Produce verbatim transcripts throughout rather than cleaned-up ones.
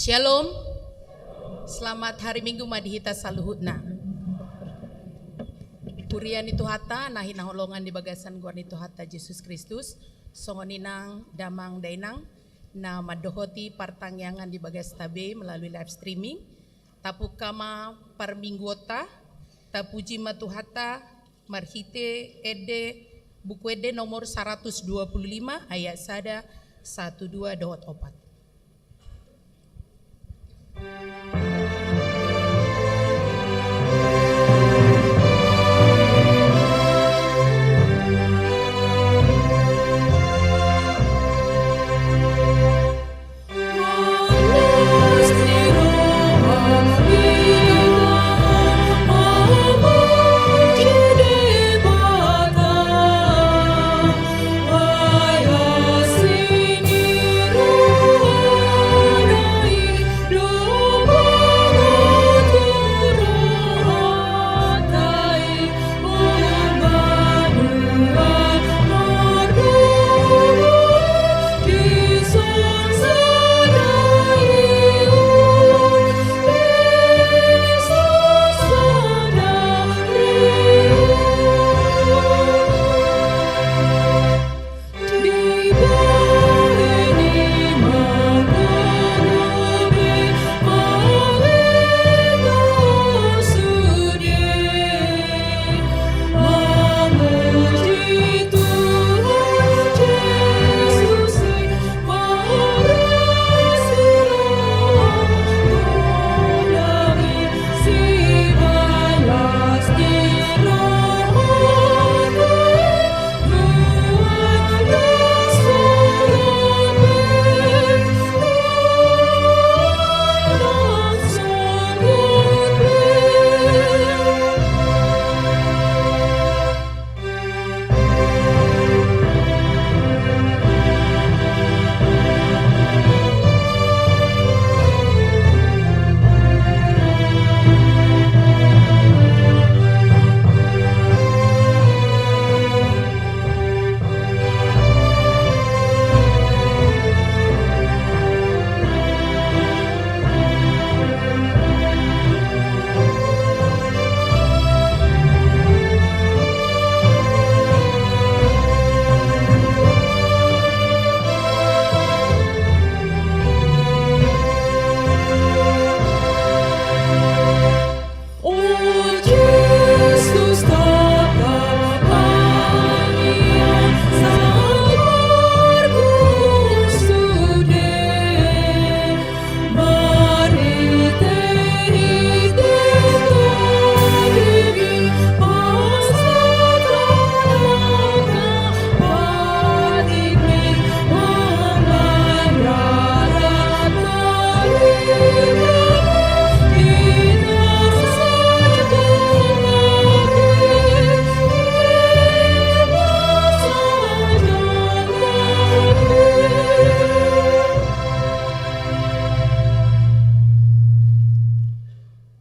Shalom. Selamat hari Minggu ma di hita saluhutna. Huria ni Tuhanta na hinaholongan di bagasan goar ni Tuhanta Jesus Kristus, songon i nang damang dainang na mandohoti partangiangan di bagasta be melalui live streaming. Tapungka ma parmingguonta, tapuji ma Tuhanta marhite ende, Buku Ende nomor saratus dua pulu lima ayat sada, satu, dua dohot opat.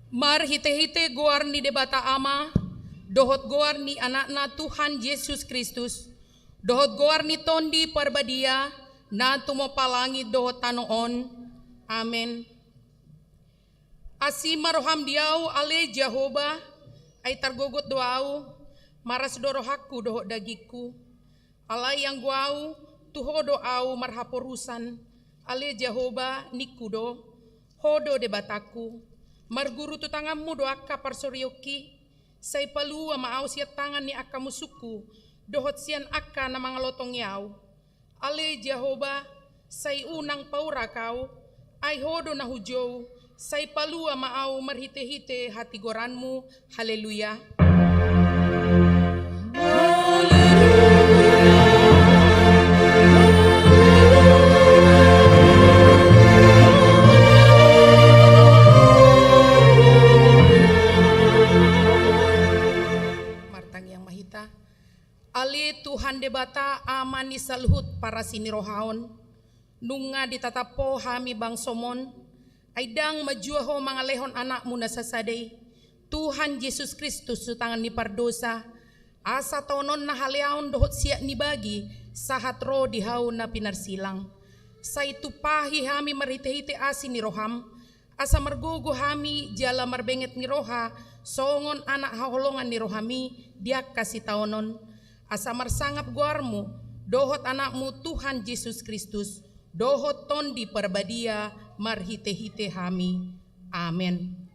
Marhitehite goar ni Debata Ama, dohot goar ni Anakna Tuhan Jesus Kristus, dohot goar ni Tondi Parbadia, na tumompa langit dohot tano on. Amen. Asi ma roham di ahu, ale Jahowa, ai targogot do ahu, maras do rohangku dohot dagingku. Alai anggo ahu, tu Ho do ahu marhaporusan, ale Jahowa, ningku do, Ho do Debatangku. Marguru tu tanganmu do angka parsorionki, sai palua ma ahu sian tangan ni angka musungku, dohot sian angka na mangalotongi ahu. Ale Jahowa, sai unang paurak ahu, ai Ho do na hujou, sai palua ma ahu marhitehite hatigoranmu. Haleluya. Martangiang ma hita. Ale Tuhan Debata, Ama ni saluhut parasi ni roha on, nunga ditatap Ho hami bangsom on, ai ndang manjua Ho mangalehon Anakmu na sasada i, Tuhan Jesus Kristus, tu tangan ni pardosa, asa taononna haleaon dohot siat ni bagi sahat ro di hau na pinarsilang. Sai tumpahi hami marhitehite asi ni roham, asa margogo hami jala marbenget ni roha, songon anak haholongan ni rohami di angka sitaonon, asa marsangap goarmu, dohot anakmu Tuhan Jesus Kristus, dohot Tondi Parbadia marhitehite hami. Amen.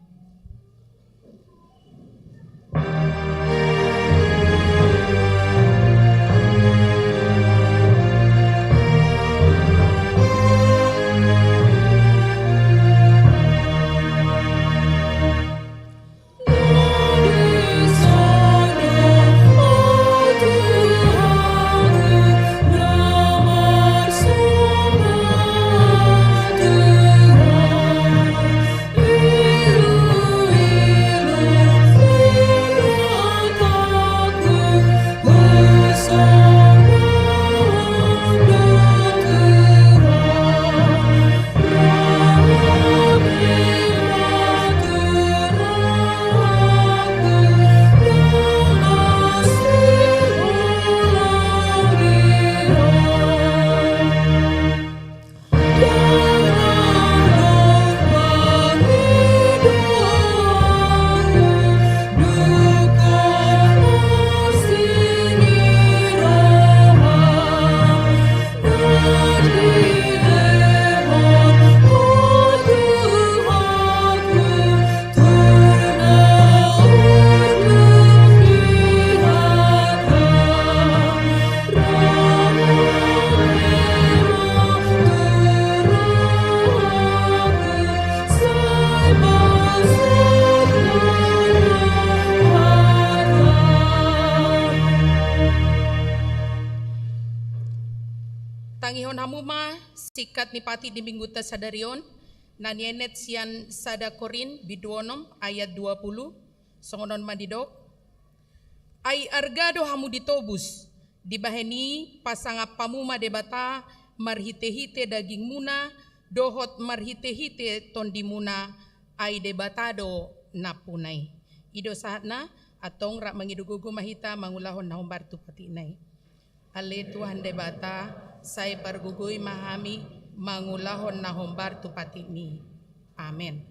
Tangihon hamu ma singkat ni patik di minggunta sadari on, na nienet sian sada Korint bindu onom ayat dua pulu, songon on ma didok. Ai arga do hamu ditobus, dibahen i pasangap hamu ma Debata marhitehite dagingmuna dohot marhitehite tondimuna, ai Debata do nampuna i. I do sahatna, antong rap mangido gogo ma hita mangulahon na hombar tu patikna i. Ale Tuhan Debata, sai pargogoi ma hami mangulahon na hombar tu patikmi. Amen.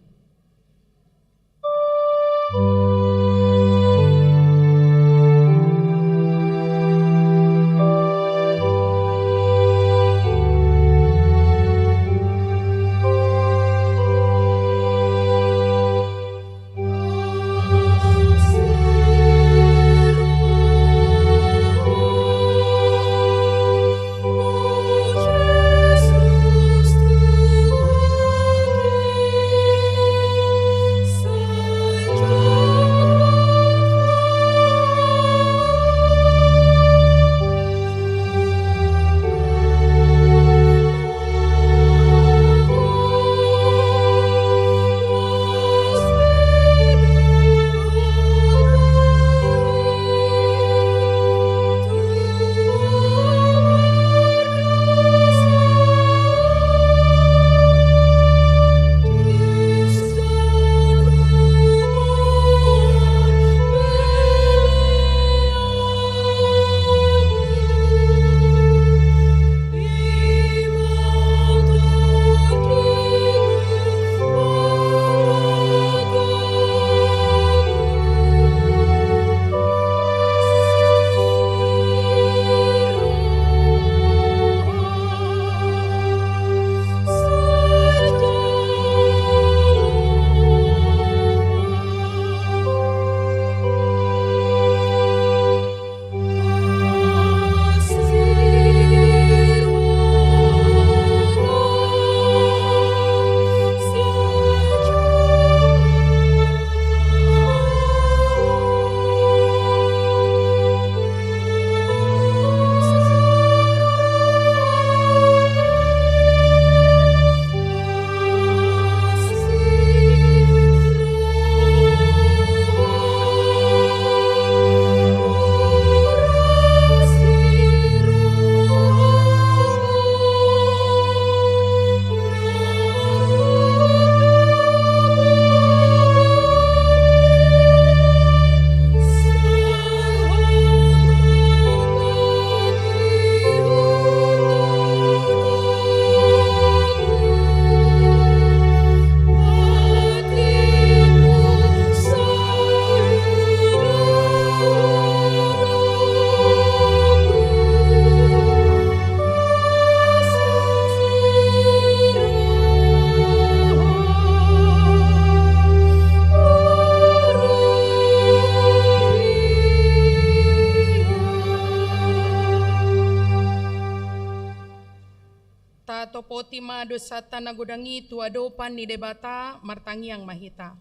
Tima dosanta na godang i tu adopan ni Debata, martangiang ma hita.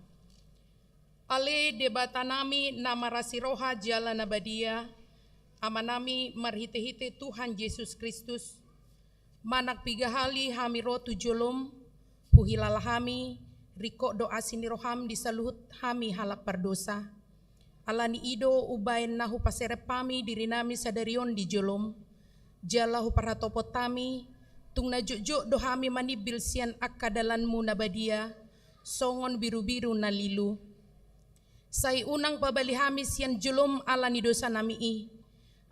Ale Debata nami na marasi roha jala na badia, Ama nami marhite-hite Tuhan Jesus Kristus, manang piga hali hami ro tu jolom, huhilala hami, ringkot do asi ni roham di saluhut hami halak pardosa. Ala ni i do umbaen na hupaserep hami diri nami sadari on di jolom, jala huparhatopot hami, tung na jotjot do hami manimbil sian angka dalanmu na badia, songon birubiru na lilu. Sai unang pabali hami sian jolom ala ni dosa nami i.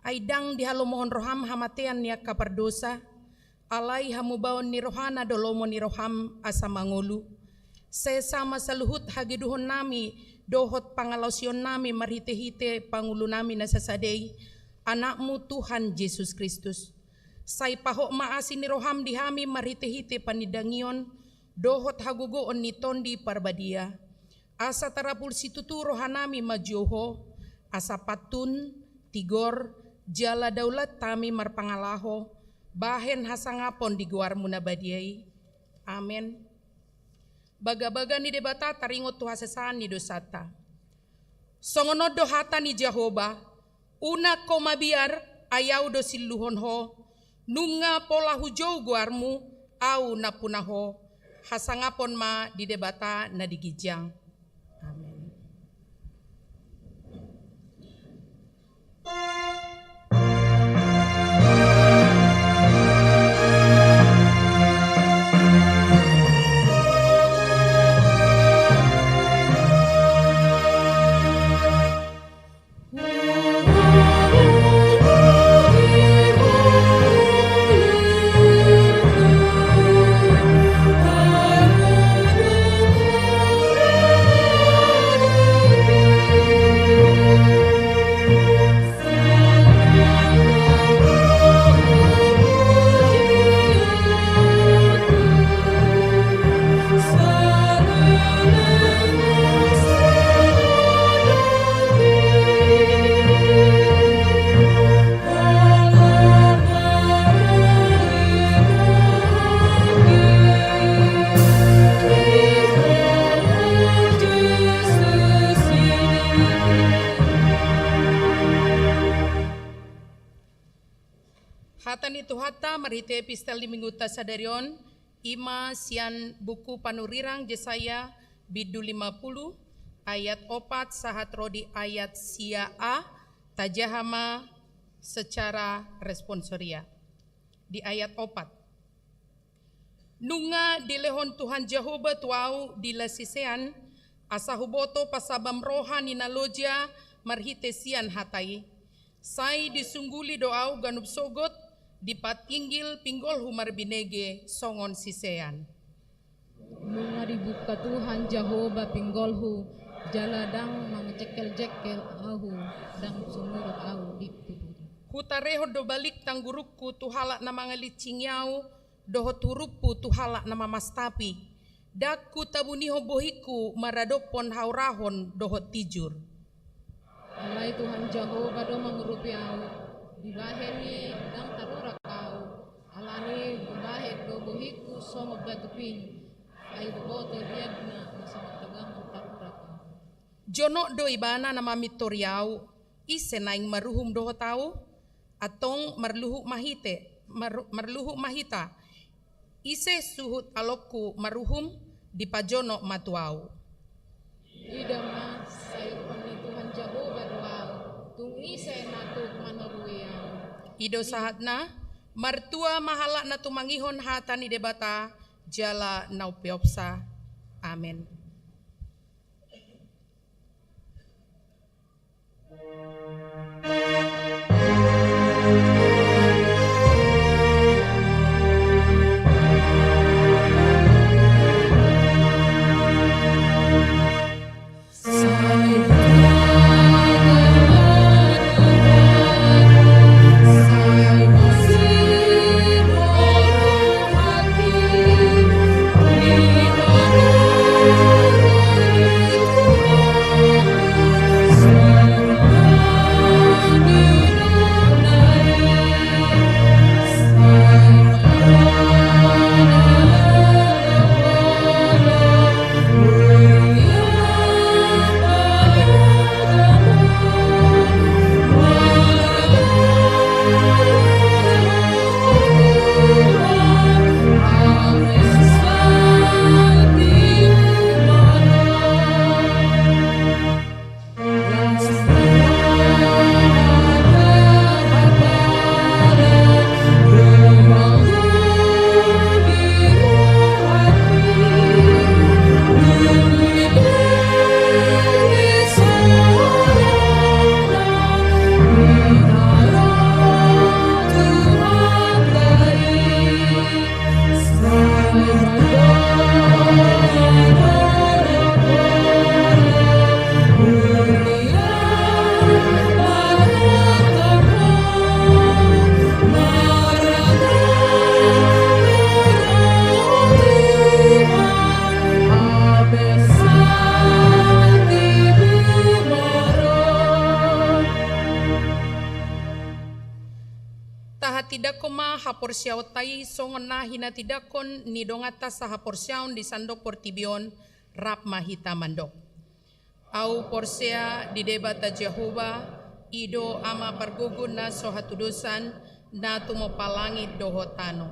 Ai ndang dihalomohon roham hamatean ni angka pardosa, alai hamubaon ni rohana do lomo ni roham asa mangolu. Sesa ma saluhut hageduhon nami dohot pangalaosion nami marhite-hite pangulu nami na sasada i, Anakmu Tuhan Jesus Kristus. Sai pahot ma asi ni roham di hami marhite-hite panindangion dohot hagogoon ni Tondi Parbadia. Asa tarapul situtu roha nami manjou Ho, asa pantun, tigor, jala daulat hami marpangalaho, bahen hasangapon di goarmu na badia i. Amen. Bagabaga ni Debata taringot tu hasesaan ni dosanta. Songon on do hata ni Jahowa, unang ho mabiar, ai Ahu do silluhon ho, nunga pola hujou goarmu, Ahu nampuna ho. Hasangapon ma di Debata na di ginjang. Amen. Hata ni Tuhanta marhite epistel di minggunta sadari on, i ma sian buku panurirang Jesaya, bindu lima pulu, ayat opat sahat ro di ayat sia a, tajaha ma secara responsoria. Di ayat opat. Nunga dilehon Tuhan Jahowa tu ahu dilan sisean, asa huboto pasabam roha ni na loja marhite sian hata i. Sai disungguli do ahu ganup sogot, dipatinggil pinggolhu marbinege songon sisean. Nunga dibuka Tuhan Jahowa pinggolhu, jala ndang manjengkel-jengkel ahu, ndang sumurut ahu di tubu. Hutarehon do balik tanggurungku tu halak na mangalincingi ahu, dohot hurumpu tu halak na mamastapi. Ndang hutabunihon bohingku maradophon haurahon dohot tijur. Alai Tuhan Jahowa do mangurupi ahu, dibahen i ndang tarurak ahu, alani hubahen do bohingku songon batu ping, ai huboto biakna na songon tagamon tarurak ahu. Jonok do ibana na mamintori ahu, ise naeng maruhum dohot ahu? Antong marluhut ma hite, mar-, marluhut ma hita. Ise suhut alongku maruhum, dipajonok ma tu ahu. Ida ma, sai urupan ni Tuhan Jahowa do ahu, tung ise na tuk manorui ahu. I do sahatna, martua ma halak na tumangihon hata ni Debata, jala na umpeopsa. Amen. Tindangkon ma haporseaonta i songon na hinatindangkon ni donganta sahaporseaon di sandok portibi on, rap ma hita mandok. Ahu porsea di Debata Jahowa, i do Ama pargogo na so hatudosan, na tumompa langit dohot tano.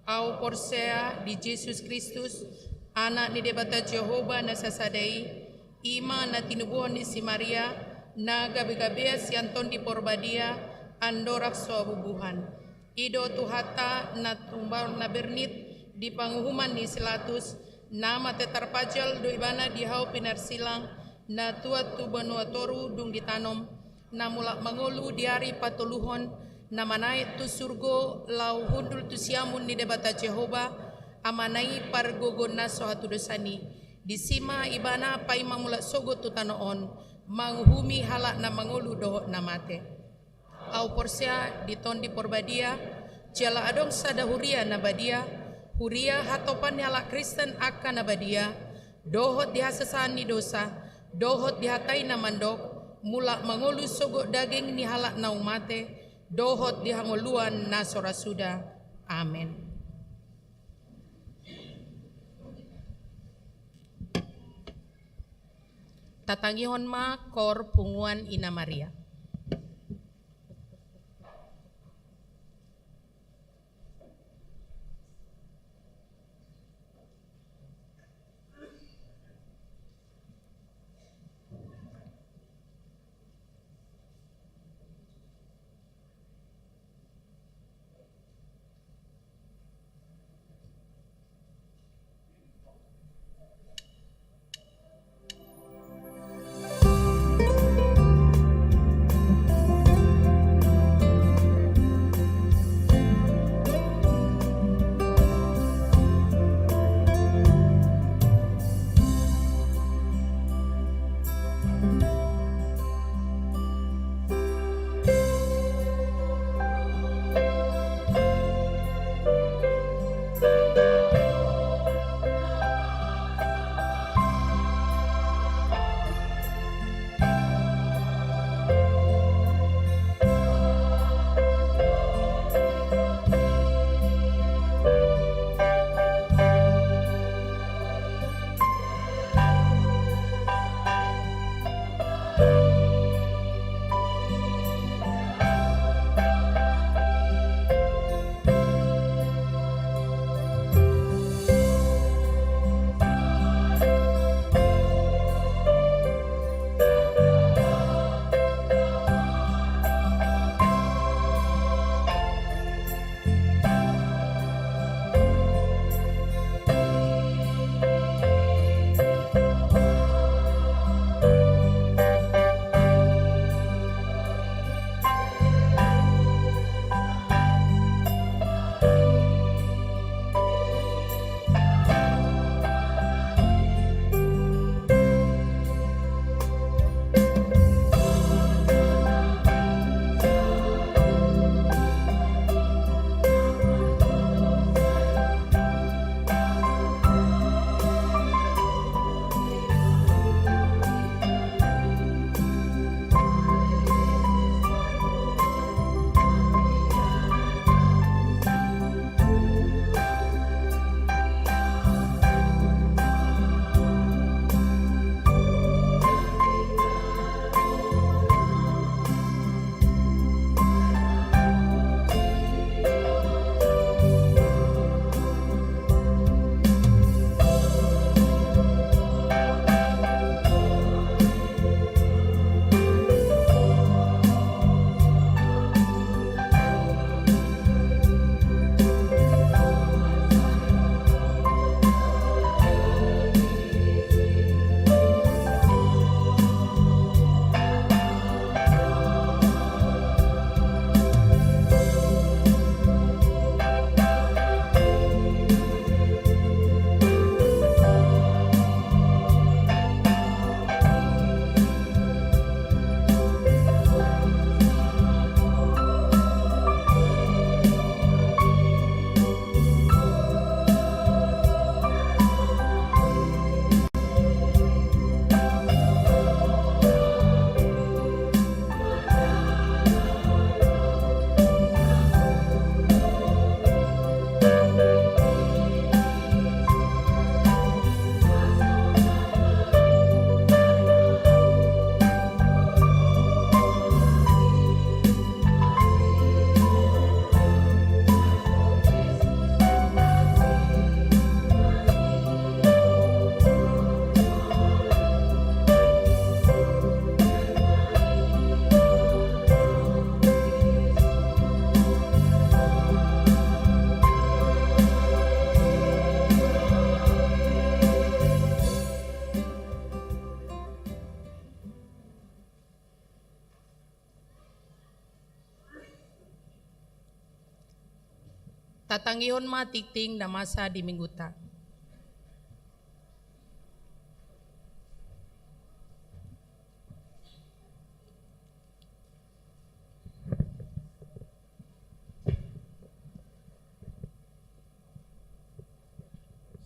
Ahu porsea di Jesus Kristus, Anak ni Debata Jahowa na sasada i, i ma na tinubuhon ni si Maria, na gabegabean sian Tondi Porbadia, andorang so bubuhan. I do Tuhanta na tumbaon na bernit di panguhuman ni si Pilatus, na mate tarpajal do ibana di hau pinarsilang, na tuat tu banua toru dung ditanom, na mulak mangolu di ari patoluhon, na manaek tu surgo laho hundul tu siamun ni Debata Jahowa, Amana i pargogo na so hatudosan i. Disi ma ibana paima mulak sogot tu tano on, manguhumi halak na mangolu dohot na mate. Ahu porsea di Tondi Porbadia, jala adong sada huria na badia, huria hatopan ni halak Kristen angka na badia, dohot di hasesaan ni dosa, dohot di hata i na mandok, mulak mangolu sogot daging ni halak naung mate, dohot di hangoluan na so ra suda. Amen. Tatangihon ma kor punguan Ina Maria. Tatangihon ma tingting na masa di Mingguta.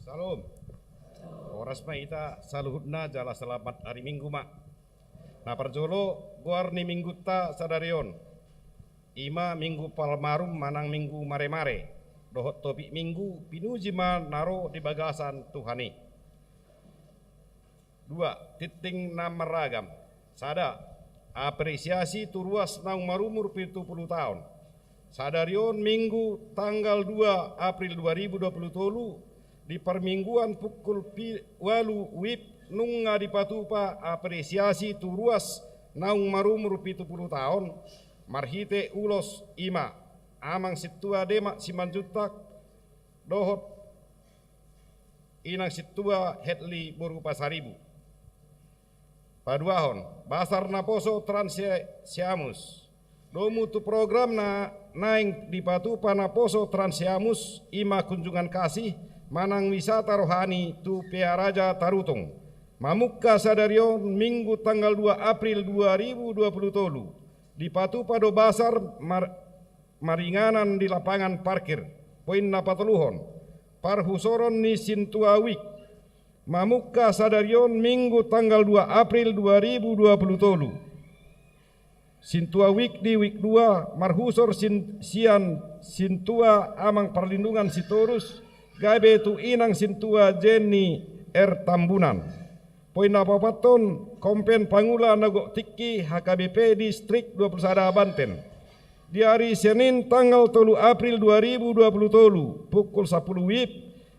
Syalom. Horas ma hita saluhutna jala selamat hari Minggu ma. Na parjolo, goar ni Mingguta sadari on, i ma Minggu Palmarum manang Minggu Maremare, dohot topik Minggu, pinuji ma na ro di bagasan Tuhan i. Dua, tingting na marragam. Sada, apresiasi tu ruas naung marumur pitu pulu taon. Sadari on Minggu tanggal dua April dua ribu dua pulu tolu, di parmingguan pukul pi-, ualu wib nunga dipatupa apresiasi tu ruas naung marumur pitu pulu taon, marhite ulos i ma Amang Sintua Demak Simanjuntak dohot Inang Sintua Hetli boru Pasaribu. Paduahon, Basar Naposo Trans Siamus. Domu tu program na naeng dipatupa naposo Trans Siamus, i ma kunjungan kasih manang wisata rohani tu Pearaja Tarutung. Mamungka sadari on Minggu tanggal dua April dua ribu dua pulu tolu, dipatupa do basar mar-, maringanan di lapangan parkir. Poin na patoluhon, parhusoron ni Sintua Wik. Mamungka sadari on Minggu tanggal dua April dua ribu dua pulu tolu, Sintua Wik di Wik dua marhusor sin-, sian Sintua Amang Parlindungan Sitorus gabe tu Inang Sintua Jenny R Tambunan. Poin na paopathon, Kompen Pangula na gok tingki H K B P Distrik dua pulu sada Banten. Di ari Senin tanggal tolu April dua ribu dua pulu tolu, pukul sapulu wib,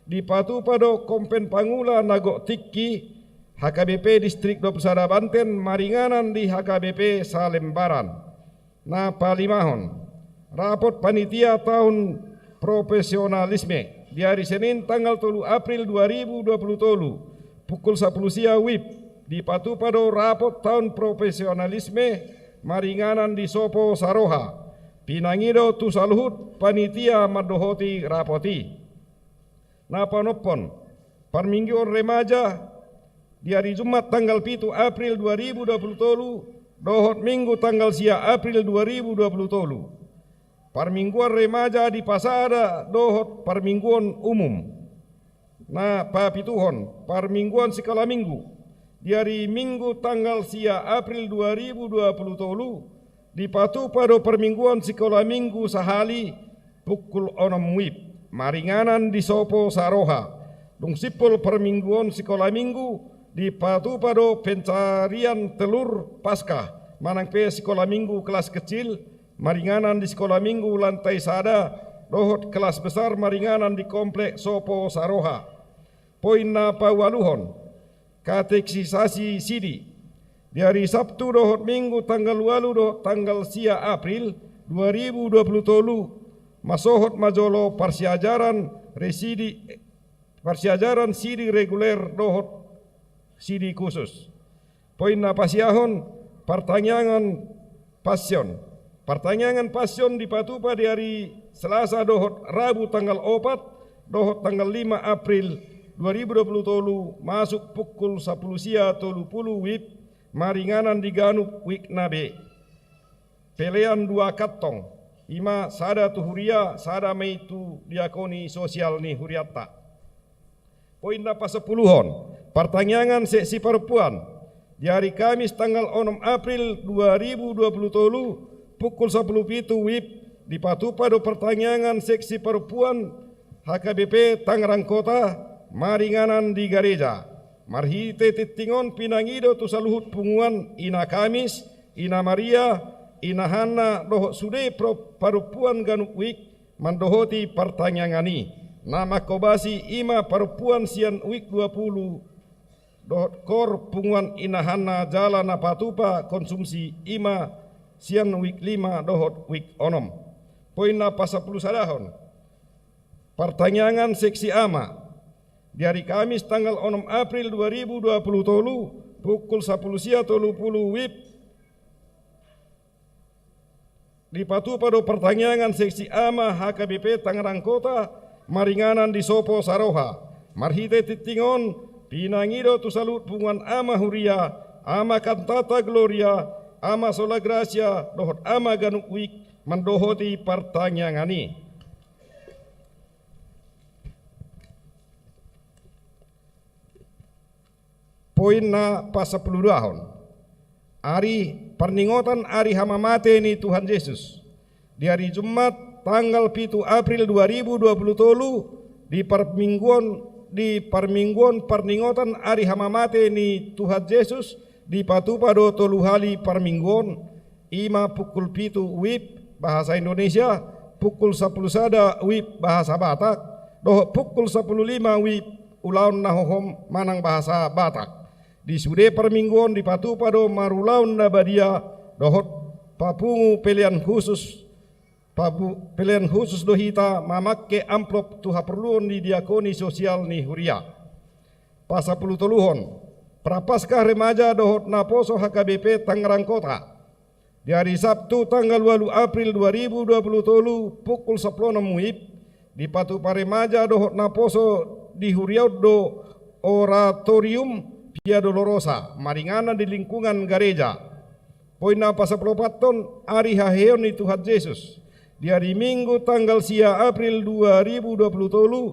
dipatupa do Kompen Pangula na gok tingki H K B P Distrik dua pulu sada Banten maringanan di H K B P Salembaran. Na palimahon, rapot panitia taon profesionalisme. Di ari Senin tanggal tolu April dua ribu dua pulu tolu, pukul sapulu sia wib, dipatupa do rapot taon profesionalisme maringanan di Sopo Saroha. Pinangido tu saluhut panitia mandohoti rapot i. Na paonomhon, parmingguon remaja di ari Jumat tanggal pitu April dua ribu dua pulu tolu dohot Minggu tanggal sia April dua ribu dua pulu tolu. Parmingguon remaja di pasada dohot parmingguon umum. Na papituhon, parmingguon sikola Minggu. Di ari Minggu tanggal sia April dua ribu dua pulu tolu, dipatupa do parmingguon sikola Minggu sahali pukul onom wib, maringanan di Sopo Saroha. Dung simpul parmingguon sikola Minggu, dipatupa do pencarian telur Paskah, manang pe sikola Minggu kelas kecil, maringanan di sikola Minggu lantai sada, dohot kelas besar maringanan di komplek Sopo Saroha. Poin na paualuhon, katekisasi sidi. Di ari Sabtu dohot Minggu tanggal ualu dohot tanggal sia April dua ribu dua pulu tolu, masohot ma jolo parsiajaran residi, parsiajaran sidi reguler dohot sidi khusus. Poin na pasiahon, partangiangan Passion. Partangiangan Passion dipatupa di ari Selasa dohot Rabu tanggal opat dohot tanggal lima April dua ribu dua pulu tolu masuk pukul sapulu sia tolu pulu wib maringanan di ganup wikna be. Pelean dua kantong, i ma sada tu huria, sada ma i tu diakoni sosial ni hurianta. Poin na pasampuluhon, partangiangan seksi parompuan. Di ari Kamis tanggal onom April dua ribu dua pulu tolu, pukul sapulu pitu wib, dipatupa do partangiangan seksi parompuan H K B P Tangerang Kota, maringanan di gareja. Marhite tingting on pinangido tu saluhut punguan, Ina Kamis, Ina Maria, Ina Hanna, dohot sude pro-, parompuan ganup wik, mandohoti partangiangan i. Na manghobasi i ma parompuan sian wik dua pulu, dohot kor punguan Ina Hanna jala na patupa konsumsi i ma sian wik lima dohot wik onom. Poin na pasampulu sadahon. Partangiangan seksi ama. Di ari Kamis tanggal onom April dua ribu dua pulu tolu, pukul sapulu sia tolu pulu wib, Dipatupa do partangiangan seksi ama H K B P Tangerang Kota, maringanan di Sopo Saroha. Marhite tingting on, pinangido tu saluhut punguan ama huria, ama Cantata Gloria, ama Sola Gracia, dohot ama ganup wijk, mandohoti partangiangan i. Poin na pasampuluduahon. Ari parningotan ari hamamate ni Tuhan Jesus. Di ari Jumat, tanggal pitu April dua ribu dua puluh tolu, di parmingguon, di parmingguon parningotan ari hamamate ni Tuhan Jesus, dipatupa do tolu hali parmingguon, i ma pukul pitu wib bahasa Indonesia, pukul sampulu sada wib bahasa Batak, dohot pukul sampulu lima wib ulaon na hohom manang bahasa Batak. Di sude parmingguon dipatupa do marulaon na badia, dohot papungu pelean khusus, papu-, pelean khusus do hita mamangke amplop tu haporluon ni diakoni sosial ni huria. Pasampulutoluhon. Prapaskah remaja dohot naposo H K B P Tangerang Kota. Di ari Sabtu tanggal ualu April dua ribu dua puluh tolu pukul sampulu onom wib, dipatupa remaja dohot naposo di huria on do oratorium Via Dolorosa, maringanan di lingkungan gareja. Poin na pasampuluopathon, ari haheheon ni Tuhan Jesus. Di ari Minggu tanggal sia April dua ribu dua puluh tolu,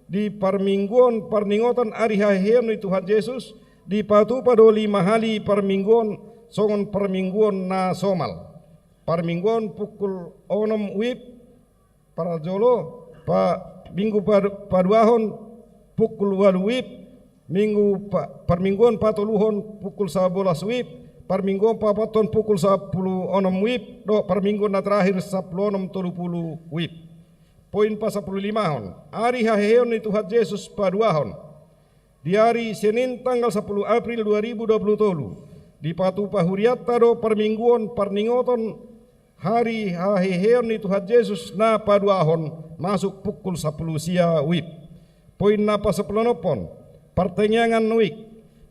di parmingguon parningotan ari haheheon ni Tuhan Jesus, dipatupa do lima hali parmingguon, songon parmingguon na somal. Parmingguon pukul onom wib, parjolo, pa-, minggu pa-, paduahon pukul ualu wib, minggu pa-, parmingguon patoluhon pukul sabolas wib, parmingguon paopathon pukul sampulu onom wib, dohot parmingguon na terakhir sampulu onom tolu pulu wib. Poin pasampululimahon, ari haheheon ni Tuhan Jesus paduahon. Di ari Senin tanggal sampulu April dua ribu dua puluh tolu, dipatupa hurianta do parmingguon parningoton ari haheheon ni Tuhan Jesus na paduahon masuk pukul sampulu sia wib. Poin na pasampuluonomhon, partangiangan wijk.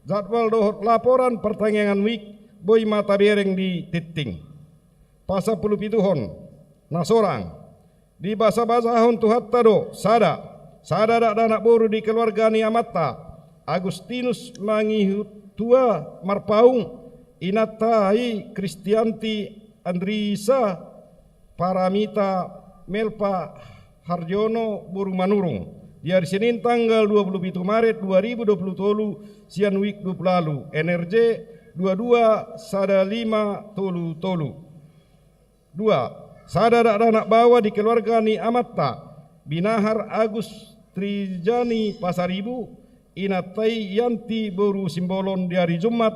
Jadwal dohot laporan partangiangan wijk boi ma tabereng di tingting. Pasampulupituhon, na sorang. Dibasabasahon Tuhanta do sada, sada dakdanak boru di keluarga ni amanta, Agustinus Mangihutua Marpaung, inanta i Kristianti Andrisa Paramita Melpa Harjono boru Manurung. Di ari Senin tanggal dua puluh pitu Maret dua ribu dua puluh tolu, sian wijk dua puluh ualu, N R J dua dua sada lima tolu tolu. Dua, sada dakdanak baoa di keluarga ni amanta, Binahar Agus Trijani Pasaribu, inanta i Yanti boru Simbolon. Di ari Jumat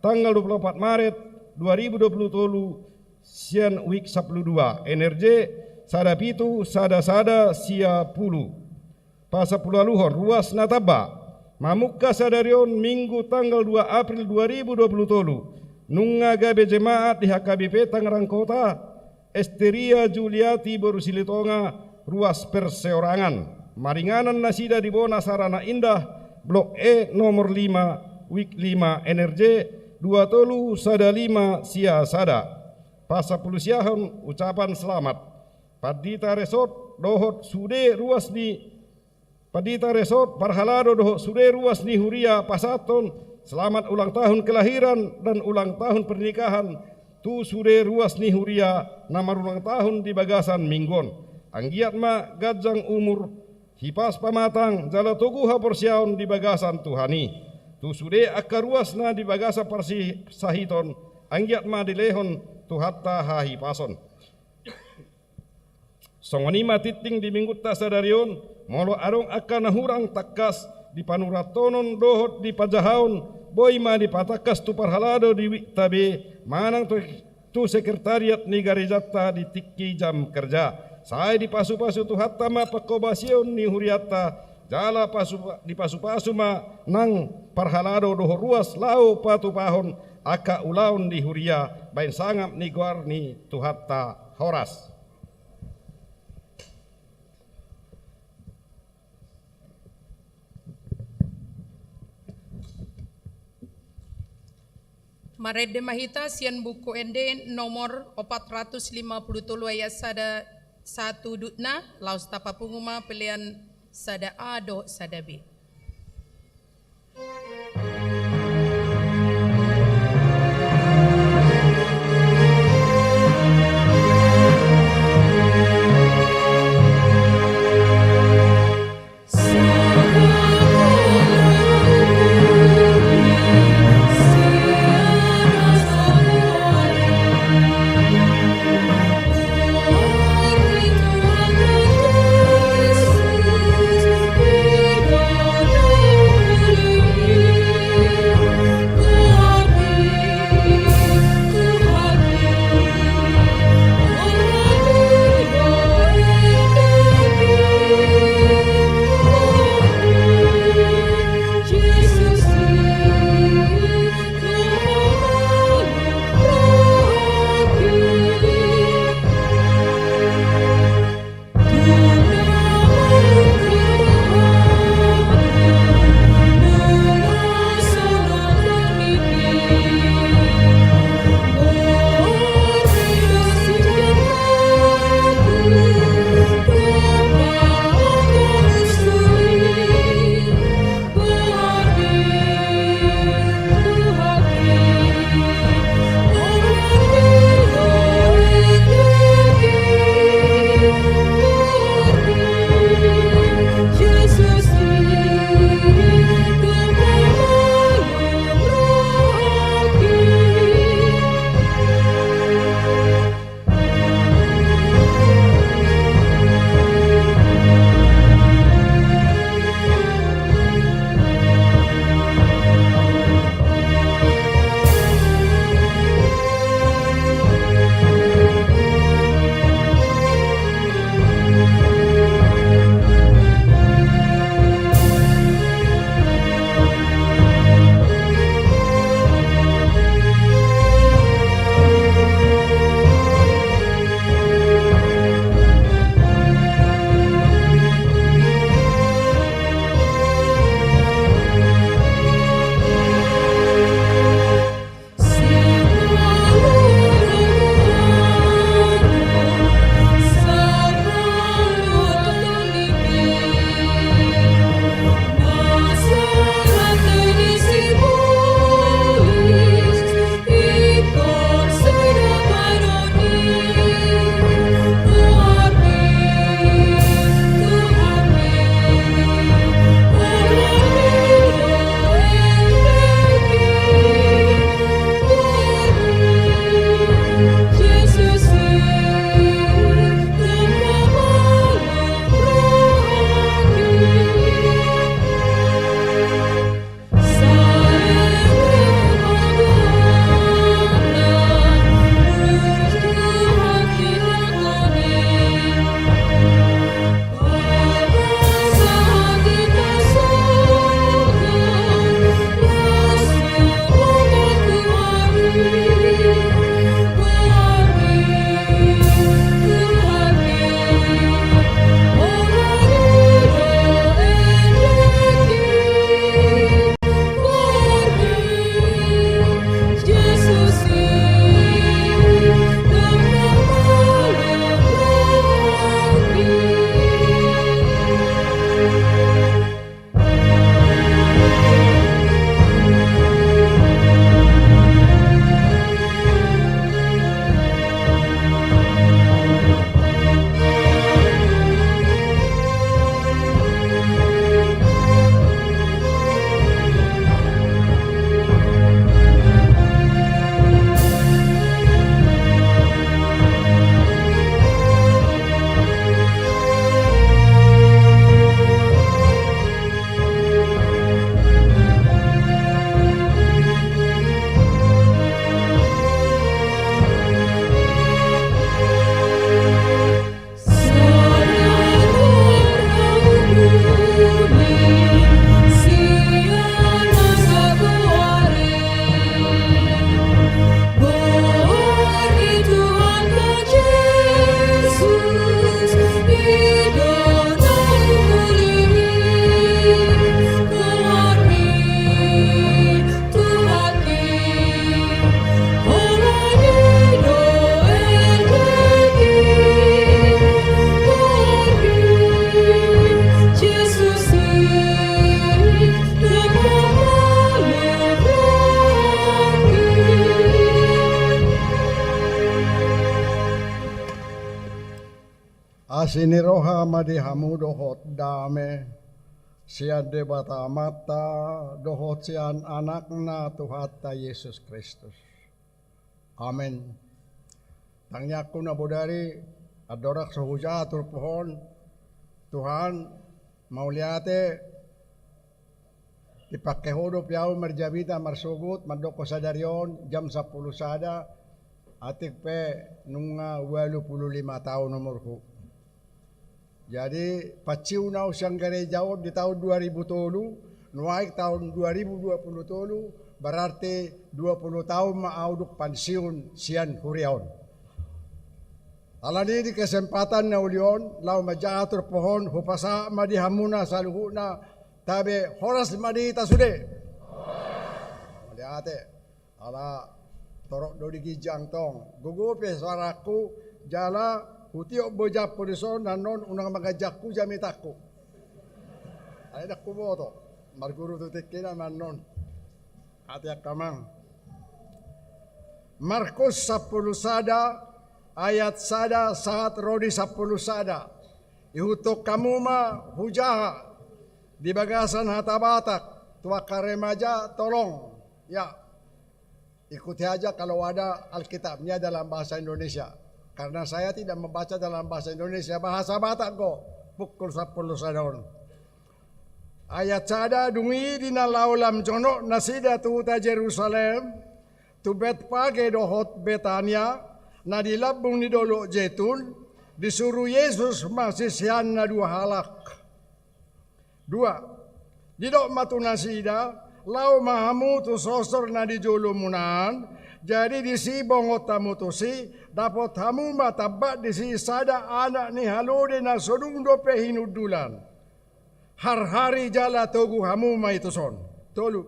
tanggal dua puluh opat Maret dua ribu dua puluh tolu, sian wijk sampulu dua, N R J sada pitu sada sada sia pulu. Pasampuluualuhon, ruas na tamba. Mamungka sadari on Minggu tanggal dua April dua ribu dua puluh tolu, nunga gabe jemaat di H K B P Tangerang Kota, Esteria Juliati boru Silitonga, ruas perseorangan. Maringanan nasida di Bona Sarana Indah, Blok E nomor lima, wijk lima, N R J dua tolu sada lima sia sada. Pasampulusiahon, ucapan selamat. Pandita Resort dohot sude ruas ni Pandita Resort, parhalado dohot sude ruas ni huria pasahathon selamat ulang tahun kelahiran dan ulang tahun pernikahan tu sude ruas ni huria na marulang tahun di bagasan Minggu on. Anggiat ma ganjang umur, hipas pamatang, jala togu haporseaon di bagasan Tuhan i. Tu sude angka ruas na di bagasan parsahiton, anggiat ma dilehon Tuhanta hahipason. Songon i ma tingting di Minggunta sadari on, molo adong angka na hurang tangkas di panurathonon dohot di panjahaon, boi ma dipatangkas tu parhalado di wijk ta be, manang tu, tu sekretariat ni garejanta di tingki jam kerja. Sai dipasupasu Tuhanta ma panghobasion ni hurianta, jala pasu-, dipasupasu ma nang parhalado dohot ruas laho patupahon angka ulaon ni huria, baen sangap ni goar ni Tuhanta. Horas. Marende ma hita sian Buku Ende nomor opat ratus lima puluh tolu ayat sada, satu dutna, laos tapapungu ma pelean sada A dohot sada B. Asi ni roha ma di hamu dohot dame sian Debata Amanta dohot sian Anakna Tuhanta Jesus Kristus. Amen. Tangiangku na bodari, andorang so hujaha turpuk on, Tuhan, mauliate, dipangke Ho dope ahu marjamita marsogot mandok Ho sadari on jam sampulu sada, atik pe nunga ualu pulu lima taon umurhu. Jadi, panciun ahu sian gareja on di taon dua ribu tolu, nuaeng taon dua ribu dua pulu tolu, berarti dua pulu taon ma ahu dung pansiun sian huria on. Alani di kesempatan na uli on, laho manjaha turpuk on, hupasahat ma di hamuna saluhutna, tabe horas ma di hita sude. Mauliate. Ala torop do di ginjang tong. Gogo pe suarangku, jala hutiop bojamku dison, annon unang manganjangku jamitangku. Ai ndang huboto. Marguru tu tingkina ma annon. Ate angka amang. Markus sampulu sada, ayat sada sahat ro di sampulu sada. Ihuthon hamu ma hujaha di bagasan hata Batak, tu angka remaja tolong. Ya, ikuti aja kalau ada Alkitabnya dalam bahasa Indonesia. Karena saya tidak membaca dalam bahasa Indonesia, bahasa Batak kok. Pukul sampulu sada on. Ayat sada, dung i di na laho lam jonok nasida tu huta Jerusalem, tu Betfage dohot Betania, na di lambung ni dolok Jetun, disuru Jesus ma siseanna dua halak. Dua, didok ma tu nasida, laho ma hamu tu sosor na di jolomuna an, jadi disi bongot hamu tusi, dapot hamu ma tambat disi sada anak ni halode na so dung dope hinundulan. Harhari jala togu hamu ma i tuson. Tolu.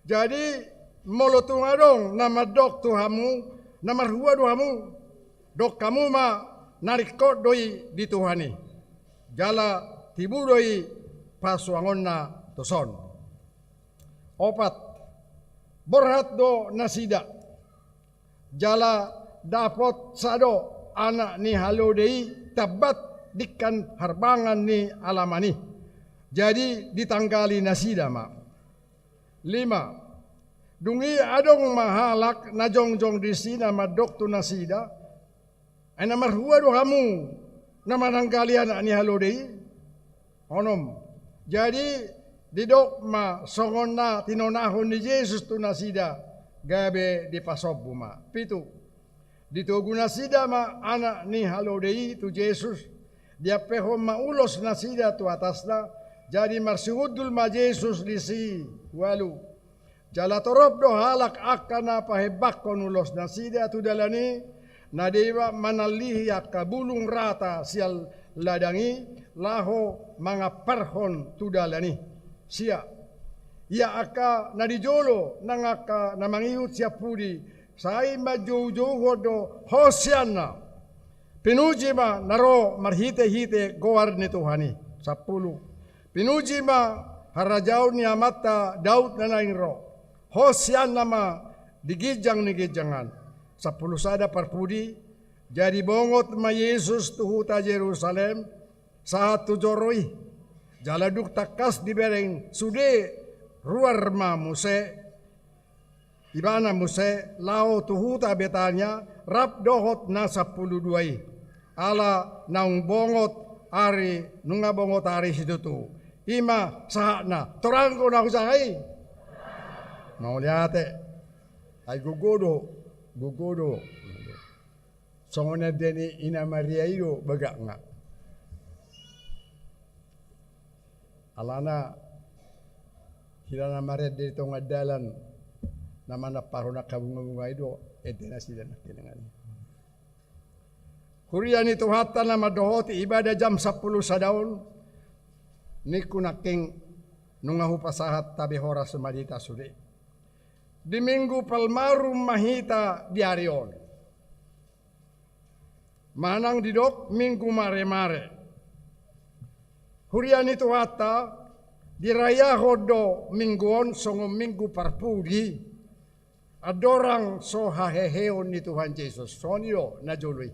Jadi, molo tung adong na mandok tu hamu, na marhua do hamu, dok hamu ma na ringkot do i di Tuhan i. Jala tibu do i pasuangonna tuson. Opat, borhat do nasida. Jala dapot sada anak ni halode i tambat dingkan harbangan ni alaman i. Jadi ditanggali nasida ma. Lima. Dung i adong ma halak na jongjong disi na mandok tu nasida, ai na marhua do hamu na mananggali anak ni halode i? Onom. Jadi didok ma songon na tinonahon ni Jesus tu nasida, gabe dipasombu ma. Pitu. Ditogu nasida ma anak ni halode i tu Jesus, diampehon ma ulos nasida tu atasna, jadi marsihundul ma Jesus disi. Ualu. Jala torop do halak angka na pahembangkon ulos nasida tu dalan i, na deba manallihi angka bulung rata sian ladang i, laho mangamparhon tu dalan i. Sia. Ia angka na di jolo nang angka na mangihut sian pudi, sai manjoujouhon do Hosianna. Pinuji ma na ro marhitehite goar ni Tuhan i. Sampulu. Pinuji ma harajaon ni amanta Daud na naeng ro. Hosianna ma di ginjang ni ginjang an. Sampulu sada parpudi. Jadi bongot ma Jesus tu huta Jerusalem, sahat tu joro i. Jala dung tangkas dibereng sude, ruar ma muse ibana muse laho tu huta Betania, rap dohot na sampulu dua i. Ala naung bongot ari, nunga bongot ari situtu. I ma sahatna, torang do na hujaha i. Mauliate. Ai gogo do, gogo do. Songon ende ni Ina Maria i do bagakna. Alana hira na marende di tonga dalan, na manamparhon angka bungabunga i do ende nasida nangkiningan i. Huria ni Tuhanta na mandohoti ibadah jam sampulu sada on, ningku nangkin nunga hupasahat, tabe horas ma di hita sude. Di Minggu Palmarum ma hita di ari on. Manang didok Minggu Maremare. Huria ni Tuhanta, dirayahon do Minggu on songon Minggu parpudi, andorang so haheheon ni Tuhan Jesus. Songon i do na jolo i.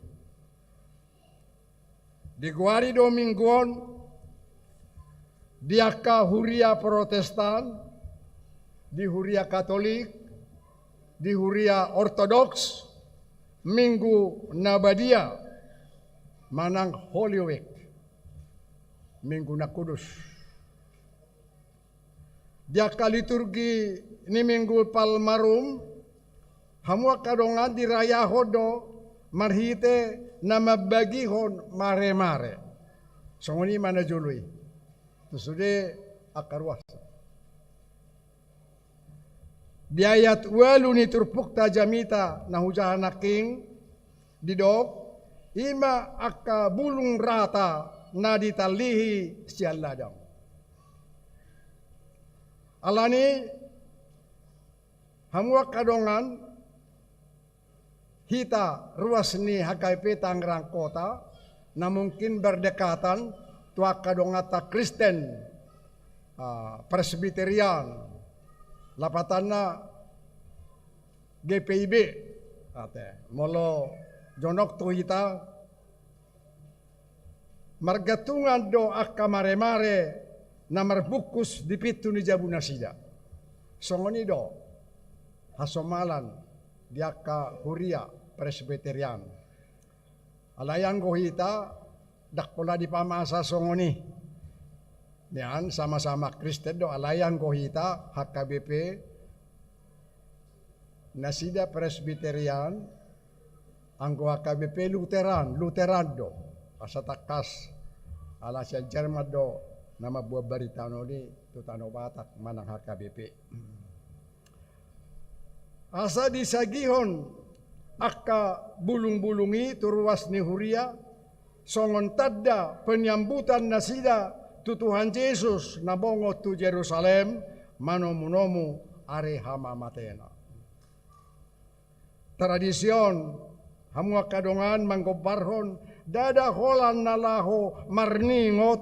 Digoari do minggu on di angka huria Protestan, di huria Katolik, di huria Ortodoks, Minggu na Badia, manang Holy Week, Minggu na Kudus. Di angka liturgi ni Minggu Palmarum, hamu angka dongan, dirayahon do marhite na mambagihon maremare. Songon i ma na jolo i. Tu sude angka ruas. Di ayat ualu ni turpukta jamita na hujaha nangkin, didok, i ma angka bulung rata na ditallihi sian ladang. Alani, hamu angka dongan, hita ruas ni H K B P Tangerang Kota, na mungkin berdekatan tu angka donganta Kristen, ah, Presbyterian, lapatanna G P I B. Ate, molo jonok tu hita, margantungan do angka maremare na marbungkus di pintu ni jabu nasida. Songon i do hasomalan di angka huria Presbyterian. Alai anggo hita, ndang pola dipamasa songon i. Nian sama-sama Kristen do, alai anggo hita H K B P, nasida Presbyterian, anggo H K B P Lutheran, Lutheran do. Asa tangkas, ala sian Jerman do na mamboan barita on i tu Tano Batak manang H K B P. Asa disagihon angka bulung-bulung i tu ruas ni huria, songon tanda penyambutan nasida tu Tuhan Jesus na bongot tu Jerusalem, manomu-nomu ari hamamatena. Tradisi on, hamu angka dongan, manggombarhon ndada holan na laho marningot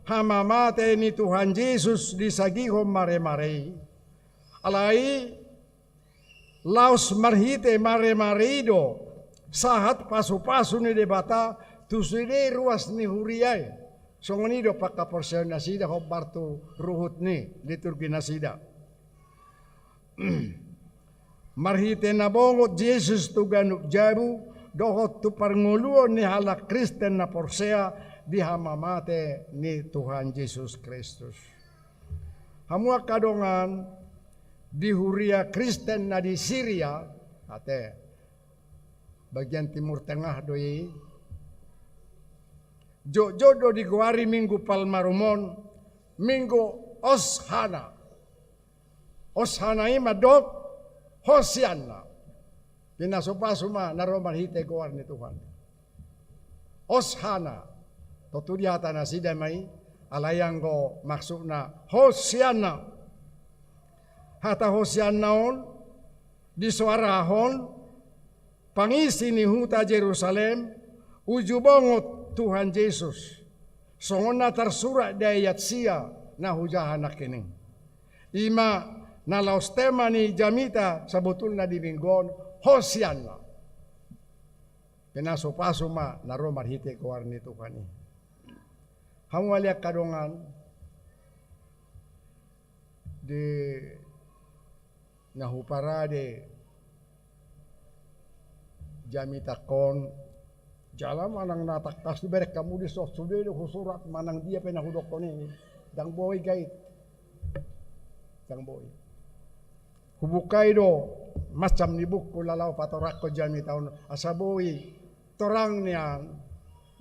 hamamate ni Tuhan Jesus disagihon maremare i. Alai laos marhite maremare i do sahat pasu-pasu ni Debata tu sude ruas ni huria i. Songon i do panghaporseaon nasida hombar tu ruhut ni liturgi nasida. Marhite na bongot Jesus tu ganup jabu, dohot tu parngoluon ni halak Kristen na porsea di hamamate ni Tuhan Jesus Kristus. Hamu angka dongan, di huria Kristen na di Siria, ate, bagian Timur Tengah do i, jotjot do digoari Minggu Palmarum on, Minggu Oshana. Oshana i mandok Hosianna. Pinasu-pasu ma na ro marhite goar ni Tuhan. Oshana. Tontu di hata nasida ma i, alai anggo maksudna Hosianna. Hata Hosianna on disoarahon pangisi ni huta Jerusalem, uju bongot Tuhan Jesus. Songon na tarsurat di ayat sia na hujaha nangkin i. I ma na laos tema ni jamita sabotulna di minggu on, Hosianna. Pinasu-pasu ma na ro marhite goar ni Tuhan i. Hamu ale angka dongan, di na huparade jamitangkon, jala manang na tangkas diberek hamu di son, sude do husurat manang dia pe na hudokkon i, ndang boi gait. Ndang boi. Hubuka i do macam ni buku laho patorangkon jamita on asa boi torang nian.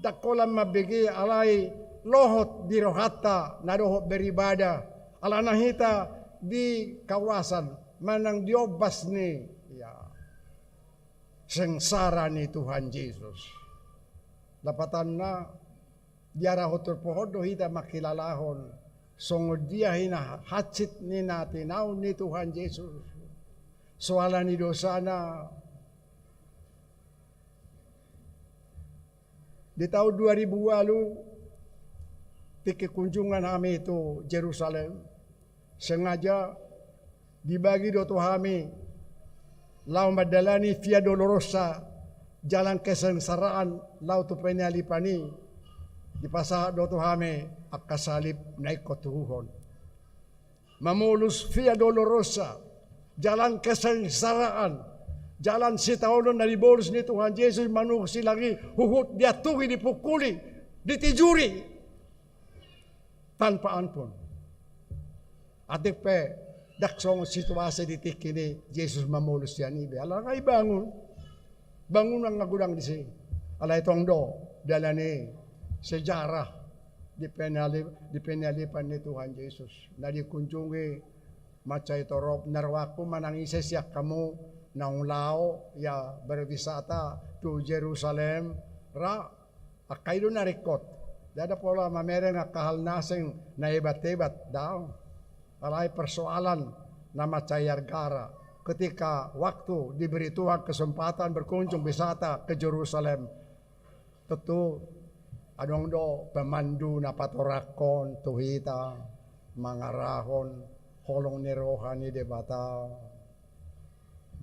Ndang holan mambege alai lohot di rohanta na dohot beribadah. Alana hita di kawasan manang di ombas ni, ya, sengsara ni Tuhan Jesus. Lapatanna, diarahon turpuk on do hita mangkilalahon songon dia hinahansit ni na tinaon ni Tuhan Jesus. Soal ni dosana. Di taon dua ribu ualu, tingki kunjungan hami tu Jerusalem, sengaja dibagi do tu hami laho mandalani Via Dolorosa, jalan kesengsaraan laho tu penyaliban i. Dipasahat do tu hami angka salib na ingkon tuhuhon. Mamolus Via Dolorosa, jalan kesengsaraan, jalan sitaonon na dibolus ni Tuhan Jesus manungkun silang i, huhut diantusi, dipungkuli, ditijuri tanpa ampun. Atik pe ndang songon situasi di tingki i Jesus mamolus sian i be, alai bangun. Bangunan na godang disi. Alai tong do dalan i sejarah di penali-, di penalipan ni Tuhan Jesus. Na dikunjungi mansai torop na rohangku manang ise sian hamu naung laho ia berwisata tu Jerusalem, ra angka i do na ringkot. Ndada pola mamereng angka hal na asing na hebat-hebat, daong. Alai persoalan na mansai argara, ketika waktu diberi Tuhan kesempatan berkunjung wisata ke Jerusalem, tentu adong do pemandu na patorangkon tu hita mangarahon holong ni roha ni Debata.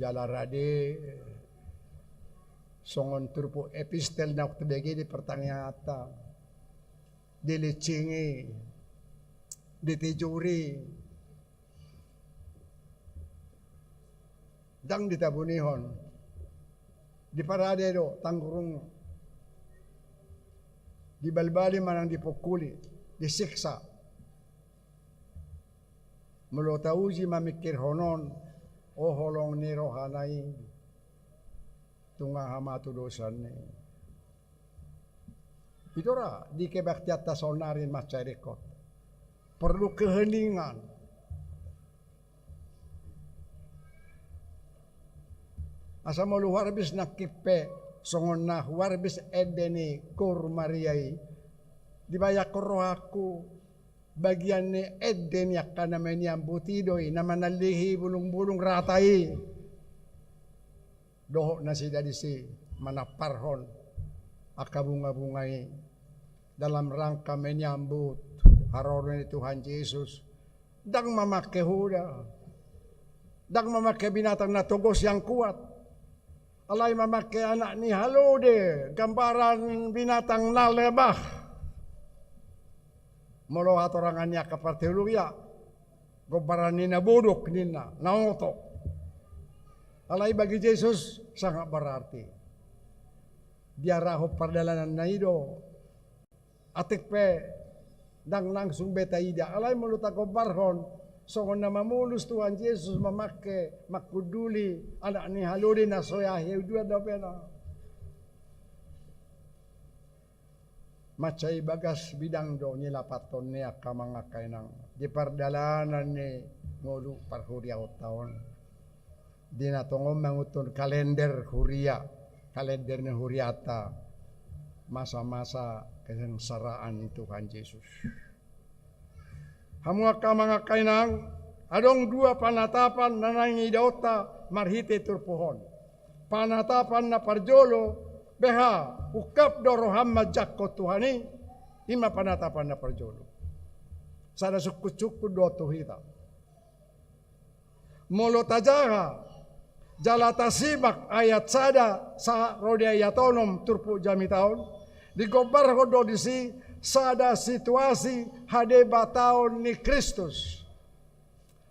Jala rade songon turpuk epistel na hutebege di partangianganta, dilinsingi, ditijuri, ndang ditabunihon, diparade do tanggurung, dibalbali manang dipungkuli, disiksa. Molo tauji mamingkirhon on, o holong ni rohana i, tung aha ma tudosanna i? Ito ra di kebaktianta saonnari mansai ringkot. Perlu keheningan. Asa molo huarbis nangkin pe songon na huarbis ende ni Kur Maria i, dibayangkon rohangku bagian ni ende ni angka na meniambut i do i, na manallihi bulung-bulung rata i dohot nasida disi manamparhon angka bunga-bunga i dalam rangka menyambut haroro ni Tuhan Jesus. Ndang mamangke huda, ndang mamangke binatang na togos yang kuat, alai mamangke anak ni halode, gambaran binatang na lemah. Molo hatorangan ni angka parteologia, gombaran ni na bodok ninna, na oto. Alai bagi Jesus sangat berarti. Diarahon pardalananna i do. Atik pe ndang langsung be taida, alai molo tagombarhon songon na mamolus Tuhan Jesus mamangke, mangkunduli anak ni halode na so hea huduan dope na. Mansai bagas bidang do nilapathon ni angka amang angka inang di pardalanan ni ngolu parhuriaonta on. Di na tongon manguntun kalender huria, kalender ni huriata, masa-masa kesengsaraan Tuhan Jesus. Hamu angka amang angka inang, adong dua panatapan na naeng idaonta marhite turpuk on. Panatapan na parjolo, beha, ungkap do roham manjangkon Tuhan i, i ma panatapan na parjolo. Sada sungkun-sungkun do tu hita. Molo tajaha jala tasimak ayat sada sahat ro di ayat onom turpuk jamita on, digombarhon do disi sada situasi hadebataon ni Kristus.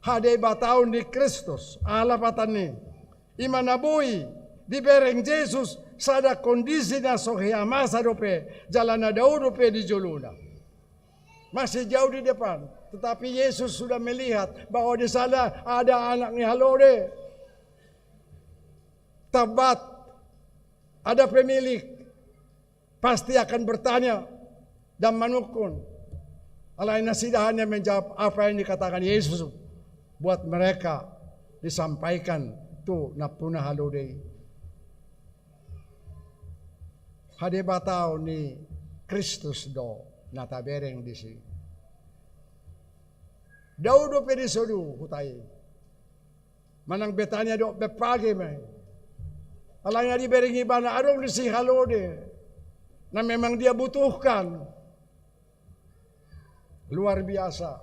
Hadebataon ni Kristus, aha lapatanna i? I ma na boi dibereng Jesus sada kondisi na so hea masa dope, jala na dao dope di jolona. Masih jauh di depan, tetapi Yesus sudah melihat bahwa di sana ada anak ni halode. Tambat, ada pemilik, pasti akan bertanya dan manungkun. Alai nasida hanya menjawab apa yang dikatakan Yesus buat mereka, disampaikan tu nampuna halode i. Hadebataon ni Kristus do na tabereng disi. Dao dope di sodu huta i. Manang Betania dohot Betfage ma i. Alai na dibereng ibana adong disi halode na memang dia butuhkan. Luar biasa.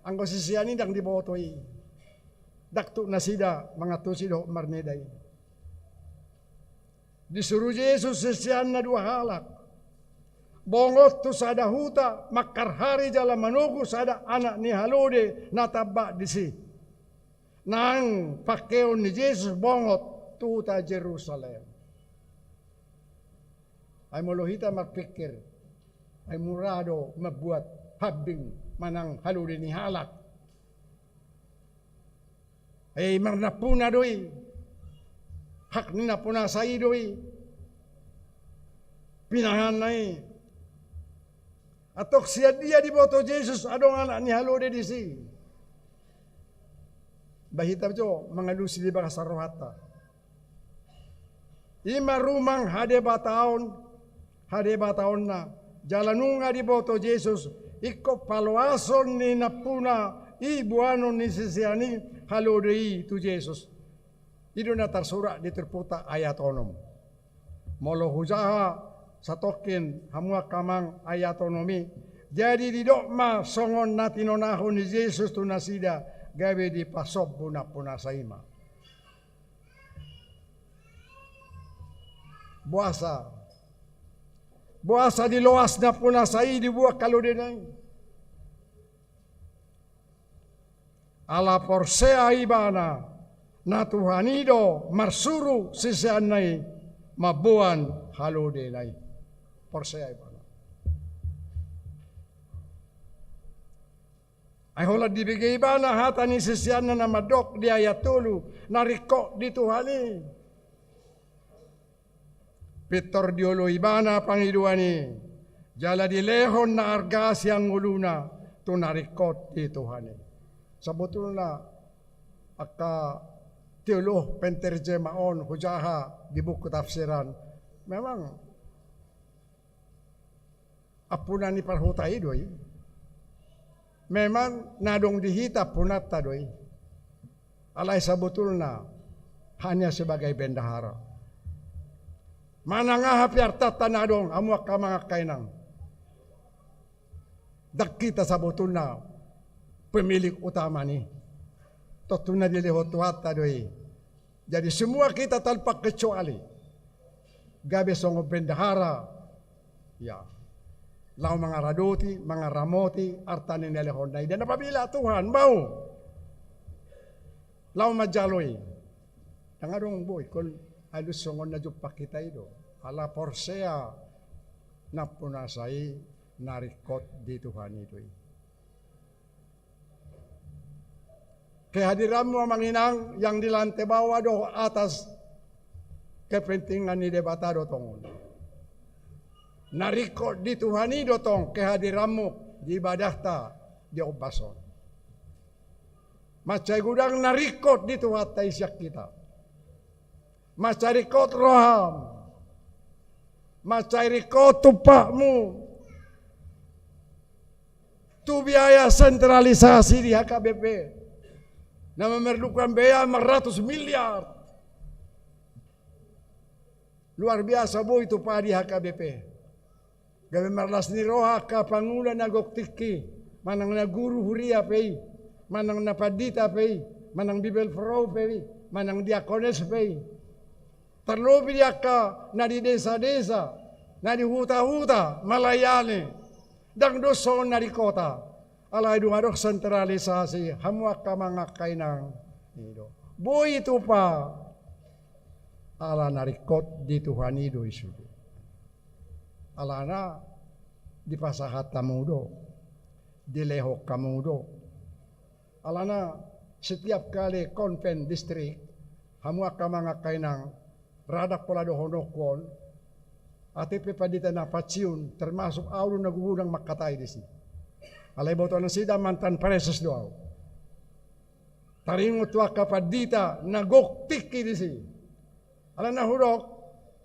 Anggo sisean i ndang diboto i. Ndang tuk nasida mangantusi dohot marnida i. Disuru Jesus siseanna dua halak. bongot tu sada huta, mangkarhari jala manogu sada anak ni halode na tambak disi. Nang pangkeon ni Jesus bongot tu huta Jerusalem. Ai molo hita marpikir, ai mura do mambuat hambing manang halode ni halak. Ai marnampuna do i. Hak ni nampunasa i do i. Pinahanna i. Antong sian dia diboto Jesus adong anak ni halode disi? Ba hita jo mangalusi di bagasan rohanta. I ma rumang hadebataon, hadebataonna, jala nunga diboto Jesus ingkon paloason ni nampuna i boanon ni sisean i halode i tu Jesus. I do na tarsurat di turpukta ayat onom. Molo hujaha satongkin hamu angka amang ayat onom i, jadi didok ma songon na tinonahon ni Jesus tu nasida, gabe dipasombu nampunasa i ma. Boasa? Boasa diloas nampunasa i dibuat halodena i? Ala porsea ibana na Tuhan i do marsuru siseanna i mamboan halodena i. Porsea ibana. Ai holan dibege ibana hata ni siseanna na mandok di ayat tolu, na ringkot di Tuhan i. Pintor dioloi ibana pangidoan i, jala dilehon na arga sian ngoluna tu na ringkot di Tuhan i. Sabotulna angka teolog penterjemah on hujaha di buku tafsiran, memang ampuna ni parhuta i do i. Memang na adong di hita ampunanta do i. Alai sabotulna hanya sebagai bendahara. Manang aha pe artanta na adong, hamu angka amang angka inang, ndang hita sabotulna pemilik utama ni. Tontu na dilehon Tuhanta do i. Jadi semua kita tanpa kecuali gabe songon bendahara, ya, laho mangaradoti, mangaramoti arta ni na lehonna i. Dan apabila Tuhan mau laho manjalo i, ndang adong boi ingkon alus songon na jumpang hita i do. Ala porsea nampunasa i, na ringkot di Tuhan i do i. Kehadiranmu amang inang yang di lantai bawah dohot atas, kepentingan ni Debata do tong on. Na ringkot di Tuhan i do tong kehadiranmu di ibadahta di ombas on. Mansai godang na ringkot di Tuhanta i sian hita. Mansai ringkot roham. Mansai ringkot tumpakmu tu biaya sentralisasi di H K B P na memerlukan biaya empat ratus miliar. Luar biasa boi tupa di H K B P. Gabe marlas ni roha angka pangula na gok tingki, manang na guru huria pe i, manang na pandita pe i, manang bibelvrouw pe i, manang diakones pe i. Tarlobi di angka na di desa-desa, na di huta-huta, malayani. Ndang dos songon na di kota. Alai dung adong sentralisasi, hamu angka amang angka inang. I do. Boi tupa. Ala na ringkot di Tuhan i do i sude. Alana dipasahat hamu do, dilehon hamu do. Alana setiap kali konven distrik, hamu angka amang angka inang, rada pola dohononku on, ate pe pandita na paciun, termasuk au do na gugudang mangkatai disi. Alai boto nasida mantan preses do au. Taringot tu angka pandita na gok tingki disi. Alana hudok,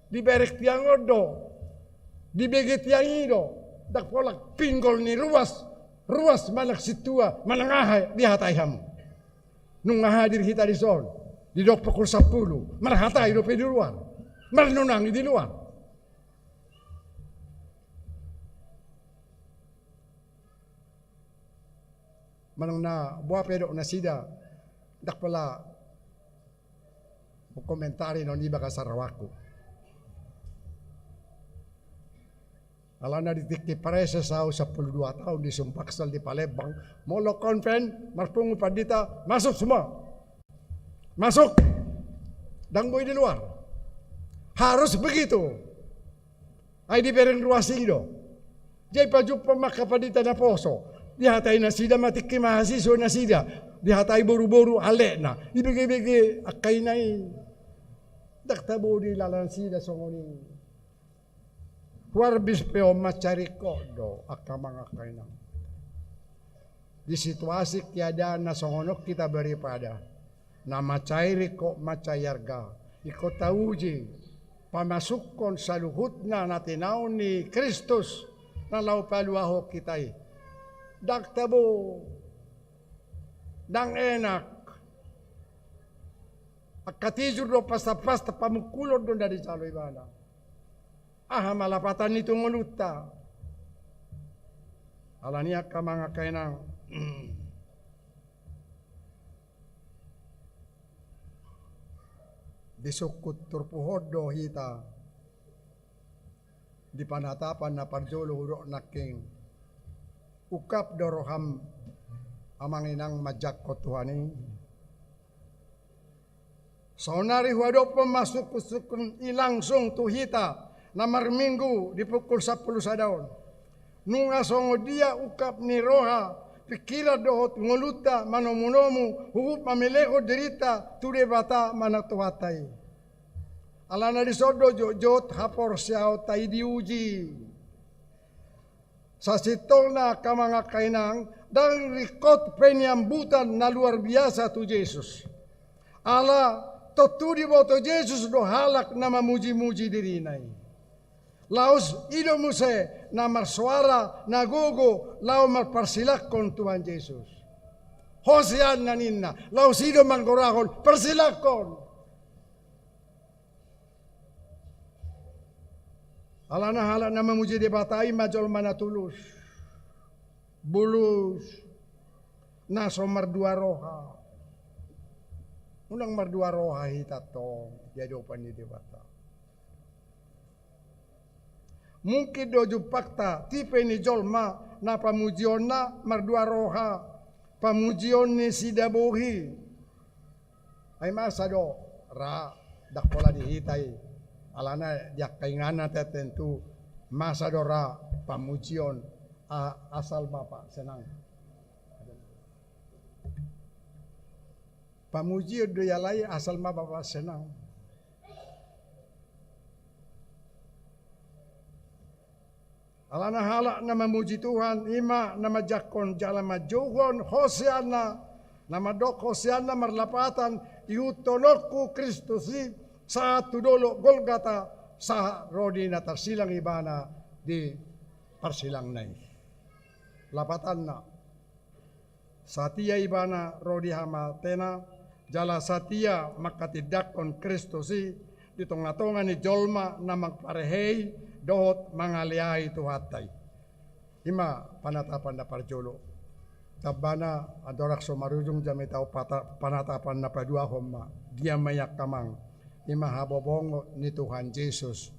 diberek tiang on do, dibege tiang i do, ndang pola pinggol ni ruas, ruas manang sintua, manang aha dihatai hamu. Nunga hadir hita dison, didok pukul sampulu, marhatai dope di luar, marnunangi di luar. Manang na boha pe didok nasida, ndang pola hukomentari non i bagasan rohangku. Alana di tingki praeses au sampulu dua taon di Sumbaksal di Palembang, molo konven marpungu pandita, masuk semua. Masuk. Ndang boi di luar. Harus begitu. Ai dibereng ruas i do. Jadi pajumpa ma angka pandita naposo. Dihatai nasida ma tingki mahasiswa nasida. Dihatai boru-boru alekna. Dibege-bege angka ina i. Ndang tabo di lala nasida songon i. Huarbis pe on mansai ringkot do angka amang angka inang. Di situasi keadaan na songon on hita beribadah, na mansai ringkot mansai arga. Ingkon tauji pamasukkon saluhutna na tinaon ni Kristus na laho paluahon hita i. Ndang tabo, ndang enak. Angka tijur do pasta-pasta pamungkulon do na dijalo ibana. Aha ma lapatan ni tu ngolunta? Alani i angka amang angka inang, disungkun turpuk on do hita di panatapan na parjolo hudok nangkin. Ungkap do roham amang inang manjangkon Tuhan i. Saonari huadophon ma sungkun-sungkun i langsung tu hita na marminggu di pukul sampulu sada on. Nunga songon dia ungkap ni roha, pingkiran dohot ngolunta manomu-nomu huhut mamelehon dirinta tu Debata manang Tuhanta i. Alana dison do jotjot haporseaonta i diuji. Sasintongna angka amang angka inang, ndang ringkot penyambutan na luar biasa tu Jesus. Ala tontu diboto Jesus do halak na mamuji-muji dirina i. Laos i do muse na marsoara na gogo laho marparsilanghon Tuhan Jesus. Hosianna ninna, laos i do manggorahon parsilanghon. Alana halak na mamuji Debata i ma jolma na tulus, bulus, na so mardua roha. Unang mardua roha hita tong di adopan ni Debata. Mungkin do jumpangta tipe ni jolma na pamujionna mardua roha, pamujion ni sidabohi. Ai masa do ra, ndang pola di hita i, alana di angka inganan tentu masa do ra pamujion, a-, asal Bapa senang. Pamujion do ialai asal ma Bapa senang. Alana halak na mamuji Tuhan, i ma na manjangkon jala manjouhon hosianna, na mandok hosianna marlapatan, ihuthononku Kristus i, sahat tu dolok Golgata, sahat ro di na tarsilang ibana di parsilangna i. Lapatanna. Satia ibana ro di hamatena, jala satia manghatindanghon Kristus i di tonga-tonga ni jolma na mangparehei dohot mangaleai Tuhanta i. I ma panatapan na parjolo. Tambana andorang so marujung jamita on pata-, panatapan na paduahon ma, dia ma i angka amang, i ma habobongot ni Tuhan Jesus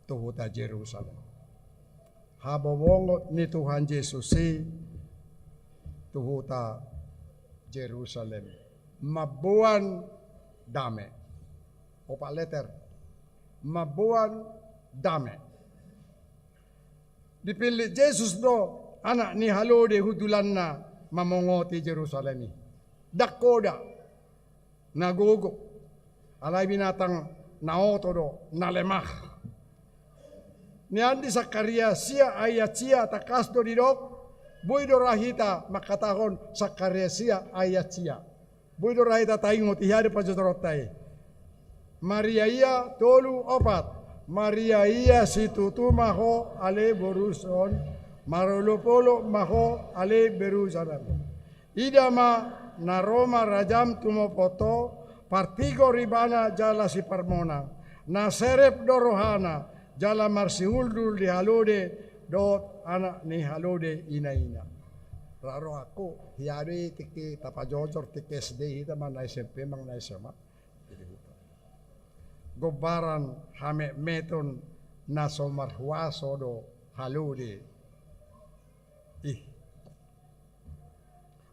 tu huta Jerusalem. Habobongot ni Tuhan Jesus i tu huta Jerusalem. Mamboan dame. Opat letter. Mamboan dame. Dipillit Jesus do anak ni halode hundulanna mamongoti Jerusalem i. Ndang hoda. Na gogo. Alai binatang na oto do, na lemah. Nian di Sakaria sia ayat sia tangkas do didok, boi do ra hita mangkatahon Sakaria sia ayat sia. Boi do ra hita taingot, hea do pajojoronta i. Maria ia tolu opat. Maria ia situtu ma ho ale boru Sion, marolopolop ma ho ale boru Jerusalem. Ida ma, na ro ma rajam tumopot ho, partigor ibana jala siparmonang, na serep do rohana, jala marsihuldul di halode dohot anak ni halode inaina. Ra rohangku, hea do i tingki tapajojor tingki S D hita manang S M P manang S M A. Gombaran hametmeton na so marhuaso do Halode. Ih.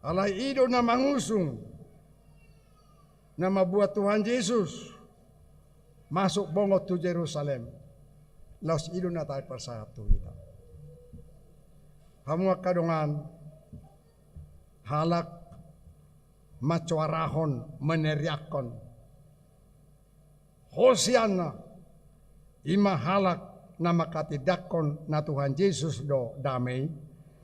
Alai i do na mangusung, na mamboan Tuhan Jesus masuk bongot tu Jerusalem. Laos i do na taparsahat tu hita. Hamu angka dongan, halak mansoarahon, meneriakhon Hosianna, i ma halak na manghatindanghon na Tuhan Jesus do dame i,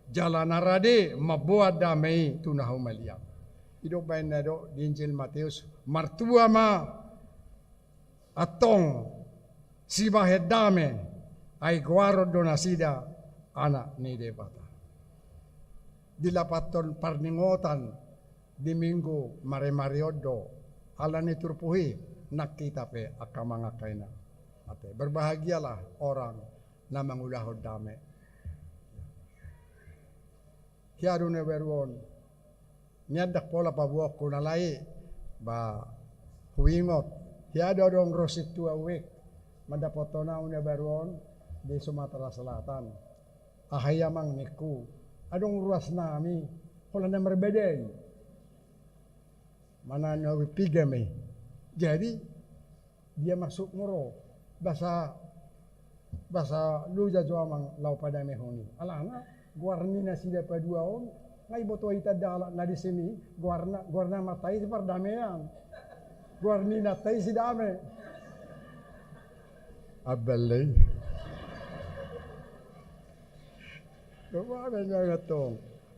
jala na rade mamboan dame i tu na humaliang. I do baen na didok di Injil Mateus, martua ma antong sibahen dame, ai goaron do nasida anak ni Debata. Dilapathon parningotan di Minggu maremari on do, alani turpuk i, nang hita pe angka amang angka inang. Ate, berbahagialah orang na mangulahon dame. Hea do na baru on. Nian ndang pola paboaonku na lain, ba huingot. Hea do adong ro sintua uek mandapothon au na baru on di Sumatera Selatan. Aha i amang ningku, adong ruas nami, holan na marbadai. Mana na uek piga ma i. Jadi dia maksudmu ro, bahasa, bahasa loja jo amang laho padamehon i. Alana goar ni nasida padua on, nga diboto hita dalan na di sini, goarna, goarna amanta i si pardamean. Goar ni inanta i si dame. Abal i. Rupani antong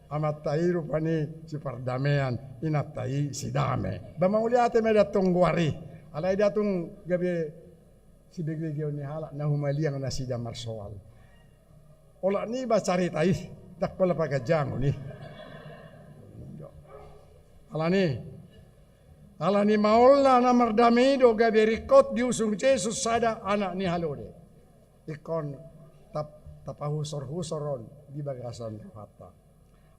amanta i rupani si pardamean, inanta i si dame. Ba mauliate ma da antong goar i. Alai da tung gabe sibegebegeon ni halak na humaliang nasida marsoal. Olat ni ba carita i, ndang pola paganjangon i. Alani, alani maolna na mardame i do gabe ringkot diusung Jesus sada anak ni halode. Ingkon tap-, tapahusorhusor on di bagasan rohanta.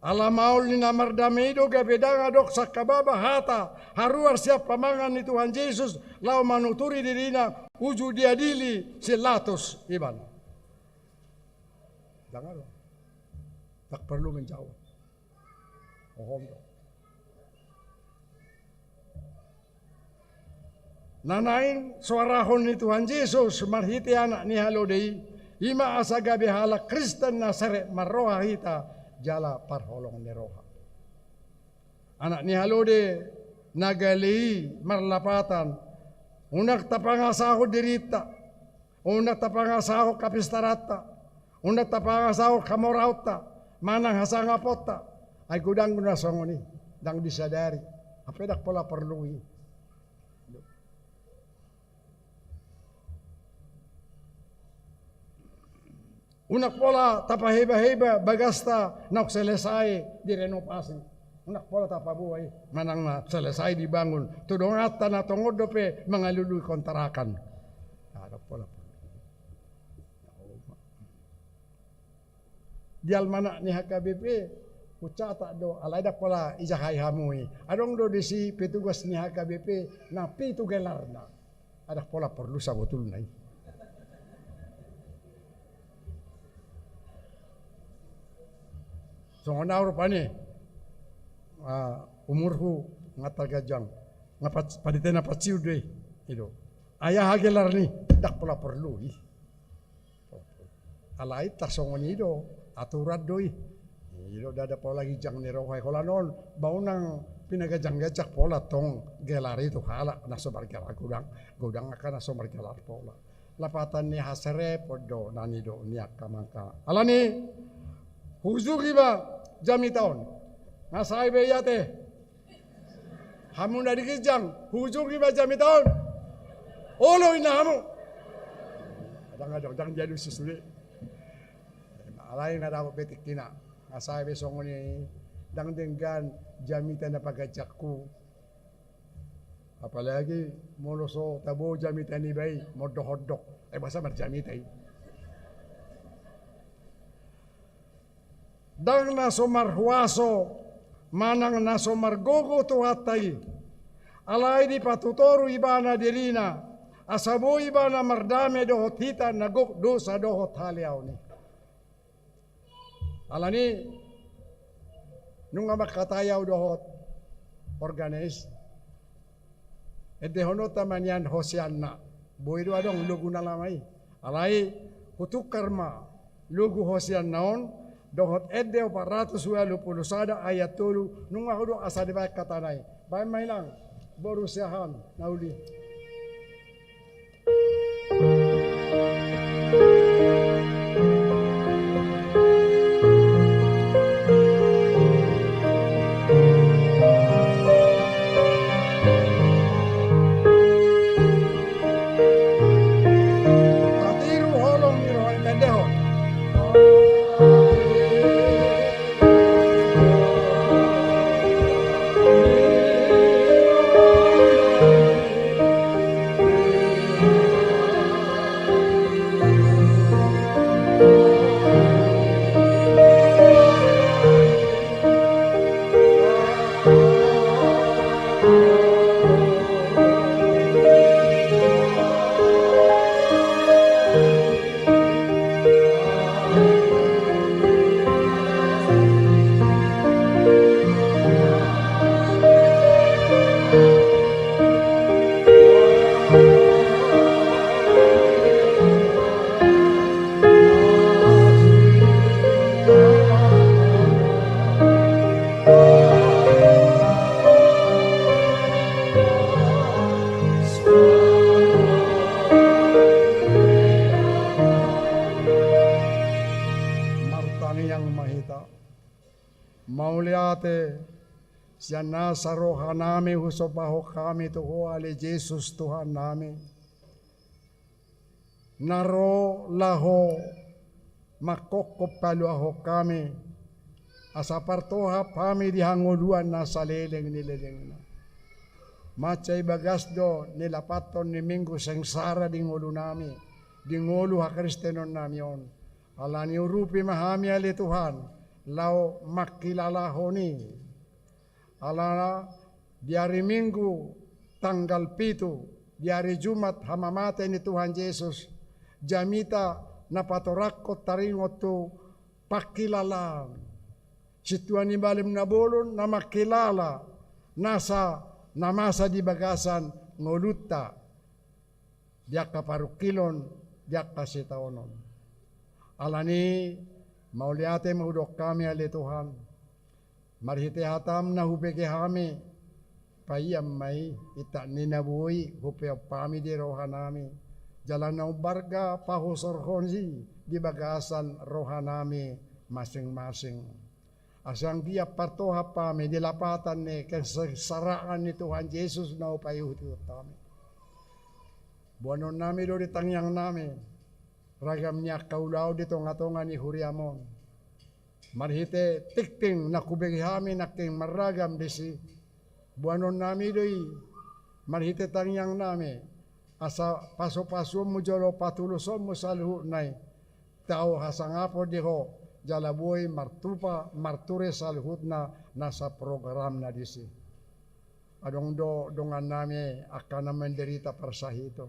Ala maol ni na mardame i do gabe ndang adong sangkababa hata haruar sian pamangan ni Tuhan Jesus laho manuturi dirina uju diadili si Latus ibana. Ndang adong. Ndang porlu menjawab. Ohom do. Na naeng soarahon ni Tuhan Jesus marhite anak ni halode i, i ma asa gabe halak Kristen na serep marroha hita jala parholong ni roha. Anak ni halode na gale i marlapatan, unang tapangasahon dirinta, unang tapangasahon hapistaranta, unang tapangasahon hamoraonta, manang hasangaponta. Ai godang do na songon i, ndang disadari. Hape ndang pola porlu i. Unang pola tapahebaheba bagasta naung selesai direnovasi. Unang pola tapaboa i, manang na selesai dibangun. Tu donganta na tongon dope mangalului kontrakan. Ndang pola. Di almanak ni H K B P, hucatat do, alai ndang pola ijahai hamu i. Adong do disi petugas ni H K B P, na pitu gelarna. Ndang pola porlu sabotulna i. Songon au rupani, ah, umurhu nga targanjang, nga pat-, panitena paciu do i, i do. Ai aha gelar ni, ndang pola porlu i. Alai tarsongon i do, aturan do i. I do ndada pola ginjang ni roha i holan on, ba unang pinaganjangganjang pola tong gelar i tu halak na so margelar godang, godang angka na so margelar pola. Lapatan ni haserepon do na nidok ni angka amang. Alani, hujungi ma jamita on. Nga sae be i ate. Hamu na di ginjang, hujungi ma jamita on. Olo inna hamu. Ndang, ndang, ndang jadi sude. Alai nga dapot be tingkina. Nga sae be songon i, ndang denggan jamita na paganjanghu. Apalagi molo so tabo jamita niba i, mondokondok. Eh, boasa marjamita i. Ndang na so marhuaso, manang na so margogo Tuhanta i. Alai dipatutoru ibana dirina, asa boi ibana mardame dohot hita na gok dosa dohot haleaon i. Alani nunga mangkatai ahu dohot organis, endehononta ma nian Hoseanna. Boi do adong logu na lama i. Alai hutungkar ma logu Hoseanna on dohot ende opat ratus ualu pulu sada ayat tolu, nunga hudok asa dibaen hatana i. Baen ma inang, boru siahaan na uli. Tatiru holong ni roha ni endehon. Martangiang ma hita. Mauliate sian nasa rohanami husombahon hami tu Ho ale Jesus Tuhannami, na ro laho mangkophop paluahon hami, asa partohap hami di hangoluan na saleleng ni lelengna. Mansai bagas do nilapathon ni Minggu Sengsara di ngolunami, di ngolu hakristenonnami on. Alani urupi ma hami ale Tuhan, laho mangkilalahon i. Alana di ari Minggu tanggal pitu, di ari Jumat hamamate ni Tuhan Jesus, jamita na patorangkon taringot tu pangkilalaan. Sintua ni Balum Na Bolon na mangkilala nasa na masa di bagasan ngolunta di angka parungkilon, di angka sitaonon. Alani mauliate ma hudok hami ale Tuhan. Marhite hatam na hubege hami, paian ma i, intak ni na boi hupeop hami di rohanami. Jala na umbarga pahusorhon i di bagasan rohanami masing-masing. Asa anggiat partohap hami di lapatan ni kesengsaraan ni Tuhan Jesus na hupaihut-ihut hami. Boanonnami do di tangiangnami ragam ni angka ulaon di tonga-tonga ni huriam on. Marhite tingting na hubege hami nangkin marragam disi. Boanonnami do i marhite tangiangnami, asa pasu-pasuonmu jolo patulusonmu saluhutna i tau hasangapon di Ho, jala boi martupa marture saluhutna nasa programna disi. Adong do dongannami angka na menderita parsahiton.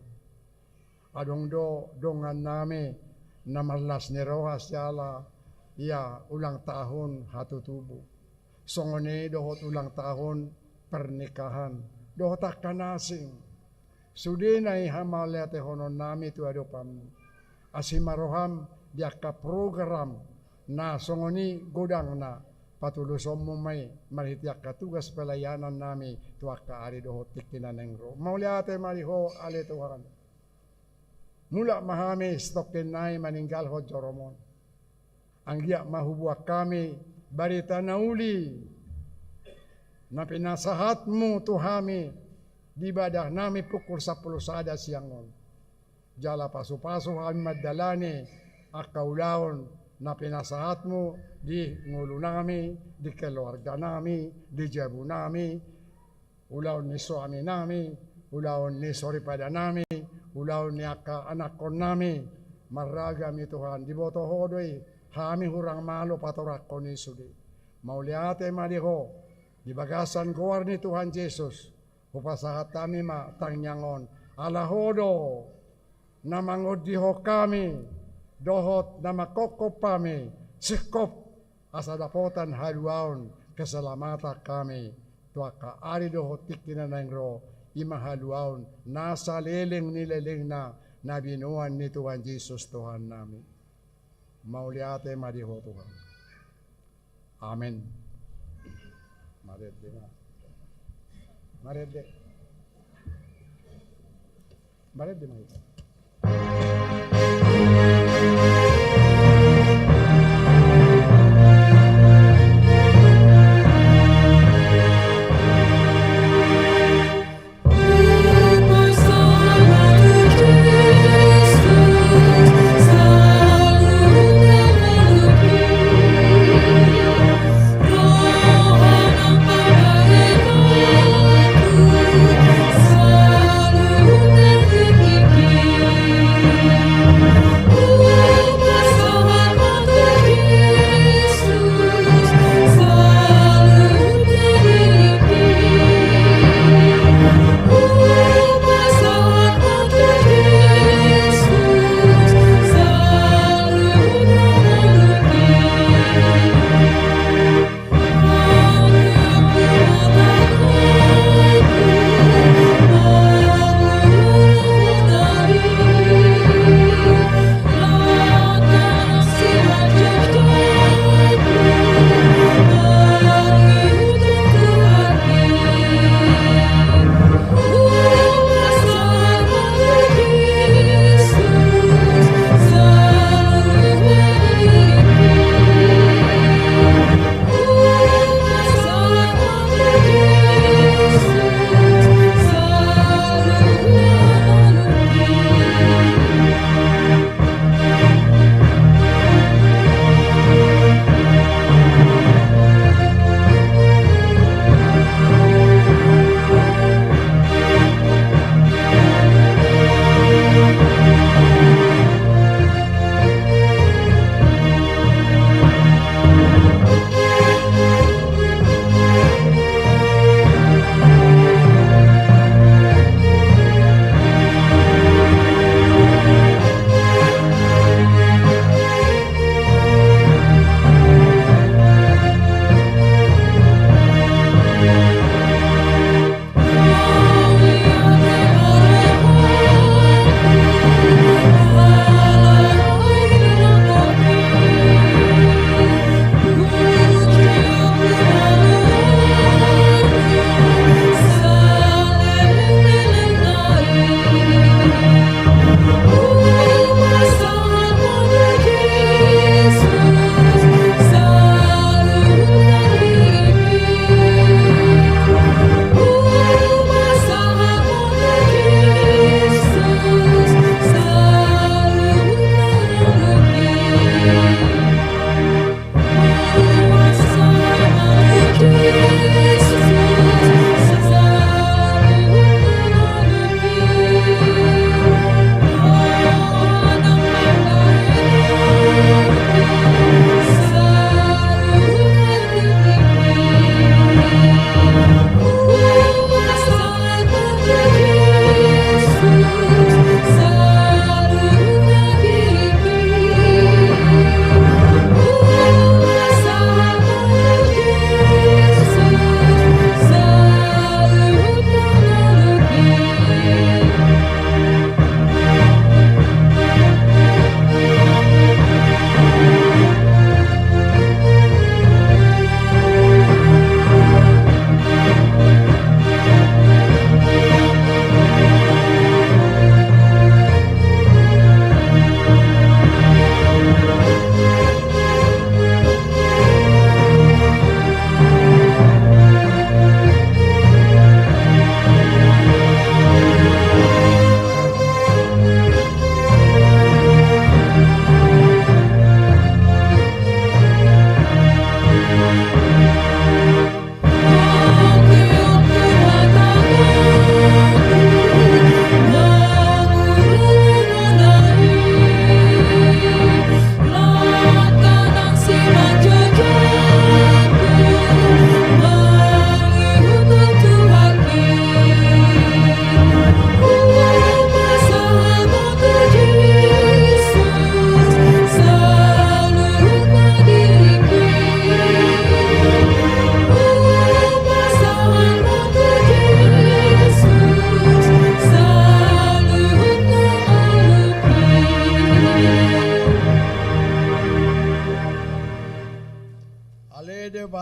Adong do dongannami na marlas ni roha siala ia ulang tahun hatutubu. Songon i dohot ulang tahun pernikahan dohot angka na asing. Sudena i hamauliatehononnami tu adopanmu. Asi ma roham di angka program na songon i godangna, patulusonmu ma i marhite angka tugas pelayanannami tu angka ari dohot tingki na naeng ro. Mauliate ma di Ho ale Tuhan. Mulak ma hami sitongkin nai maninggalhon jorom on. Anggiat ma huboan hami barita na uli na pinasahatmu tu hami di ibadah nami pukul sampulu sada siang on. Jala pasu-pasu hami mandalani angka ulaon na pinasahatmu di ngolunami, di keluarganami, di jabunami, ulaon ni suaminami, ulaon ni soripadanami, ulaon ni angka anakkonnami. Marragam i Tuhan, diboto Ho do i, hami hurang malo patorangkon i sude. Mauliate ma di Ho, di bagasan goar ni Tuhan Jesus, hupasahat hami ma tangiang on, ala Ho do na mangondihon hami dohot na mangkophop hami, singkop asa dapotan haluaon keselamatan hami tu angka ari dohot tingki na naeng ro, i ma haluaon na saleleng ni lelengna na binoan ni Tuhan Jesus Tuhannami. Mauliate ma di Ho Tuhan. Amen. Marende ma. Marende. Marende ma hita.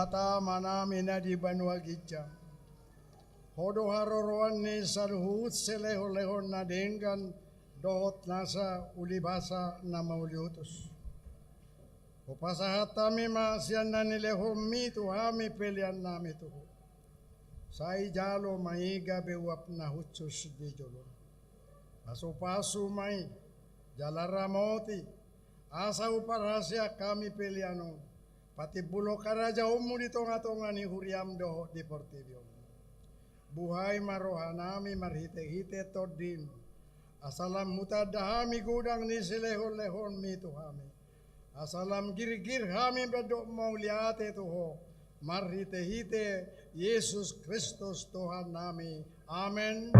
Debata Amanami na di banua ginjang, Ho do haroroan ni saluhut silehonlehon na denggan dohot nasa ulibasa na mauliutus. Hupasahat hami ma sian na nilehonMi tu hami peleannami tu Ho. Sai jalo ma i gabe uap na hushus di joloM. Pasupasu ma i, jala ramoti, asa huparhaseang hami pelean on, patimbulhon harajaonMu di tongatonga ni huriaM dohot di portibi on. Buhai ma rohanami marhitehite TondiM, asa lam hutanda hami godang ni silehonlehonMi tu hami, asa lam girgir hami mandok mauliate tu Ho, marhitehite Jesus Kristus Tuhannami. Amen.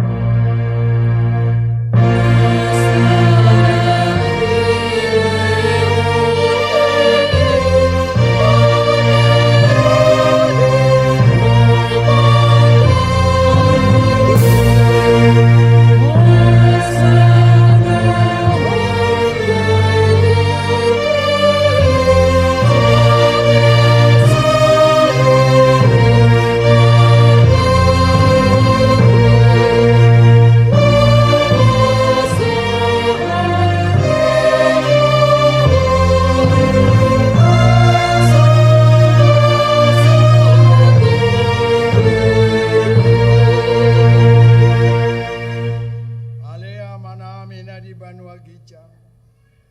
Ale Amanami na di banua ginjang,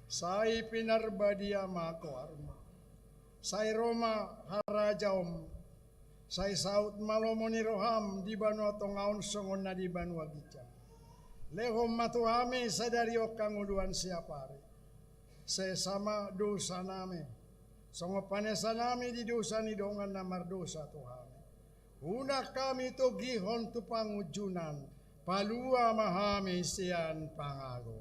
sai pinarbadia ma goarMu. Sai ro ma harajaonMu. Sai saut ma lomo ni rohaM di banua tonga on songon na di banua ginjang. Lehon ma tu hami sadari on hangoluan siapari. Sesa ma dosanami, songon panesanami di dosa ni dongan na mardosa tu hami. Unang hami togihon tu pangunjunan, palua ma hami sian pangago.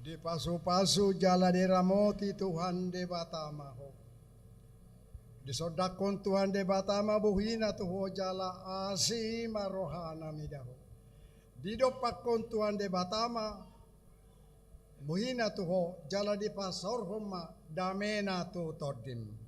Dipasupasu jala diramoti Tuhan Debata ma ho. Disondangkon Tuhan Debata ma bohiNa tu ho jala asi ma rohaNa mida ho. Didompakkon Tuhan Debata ma bohiNa tu ho jala dipasaorhon ma dameNa tu tondim.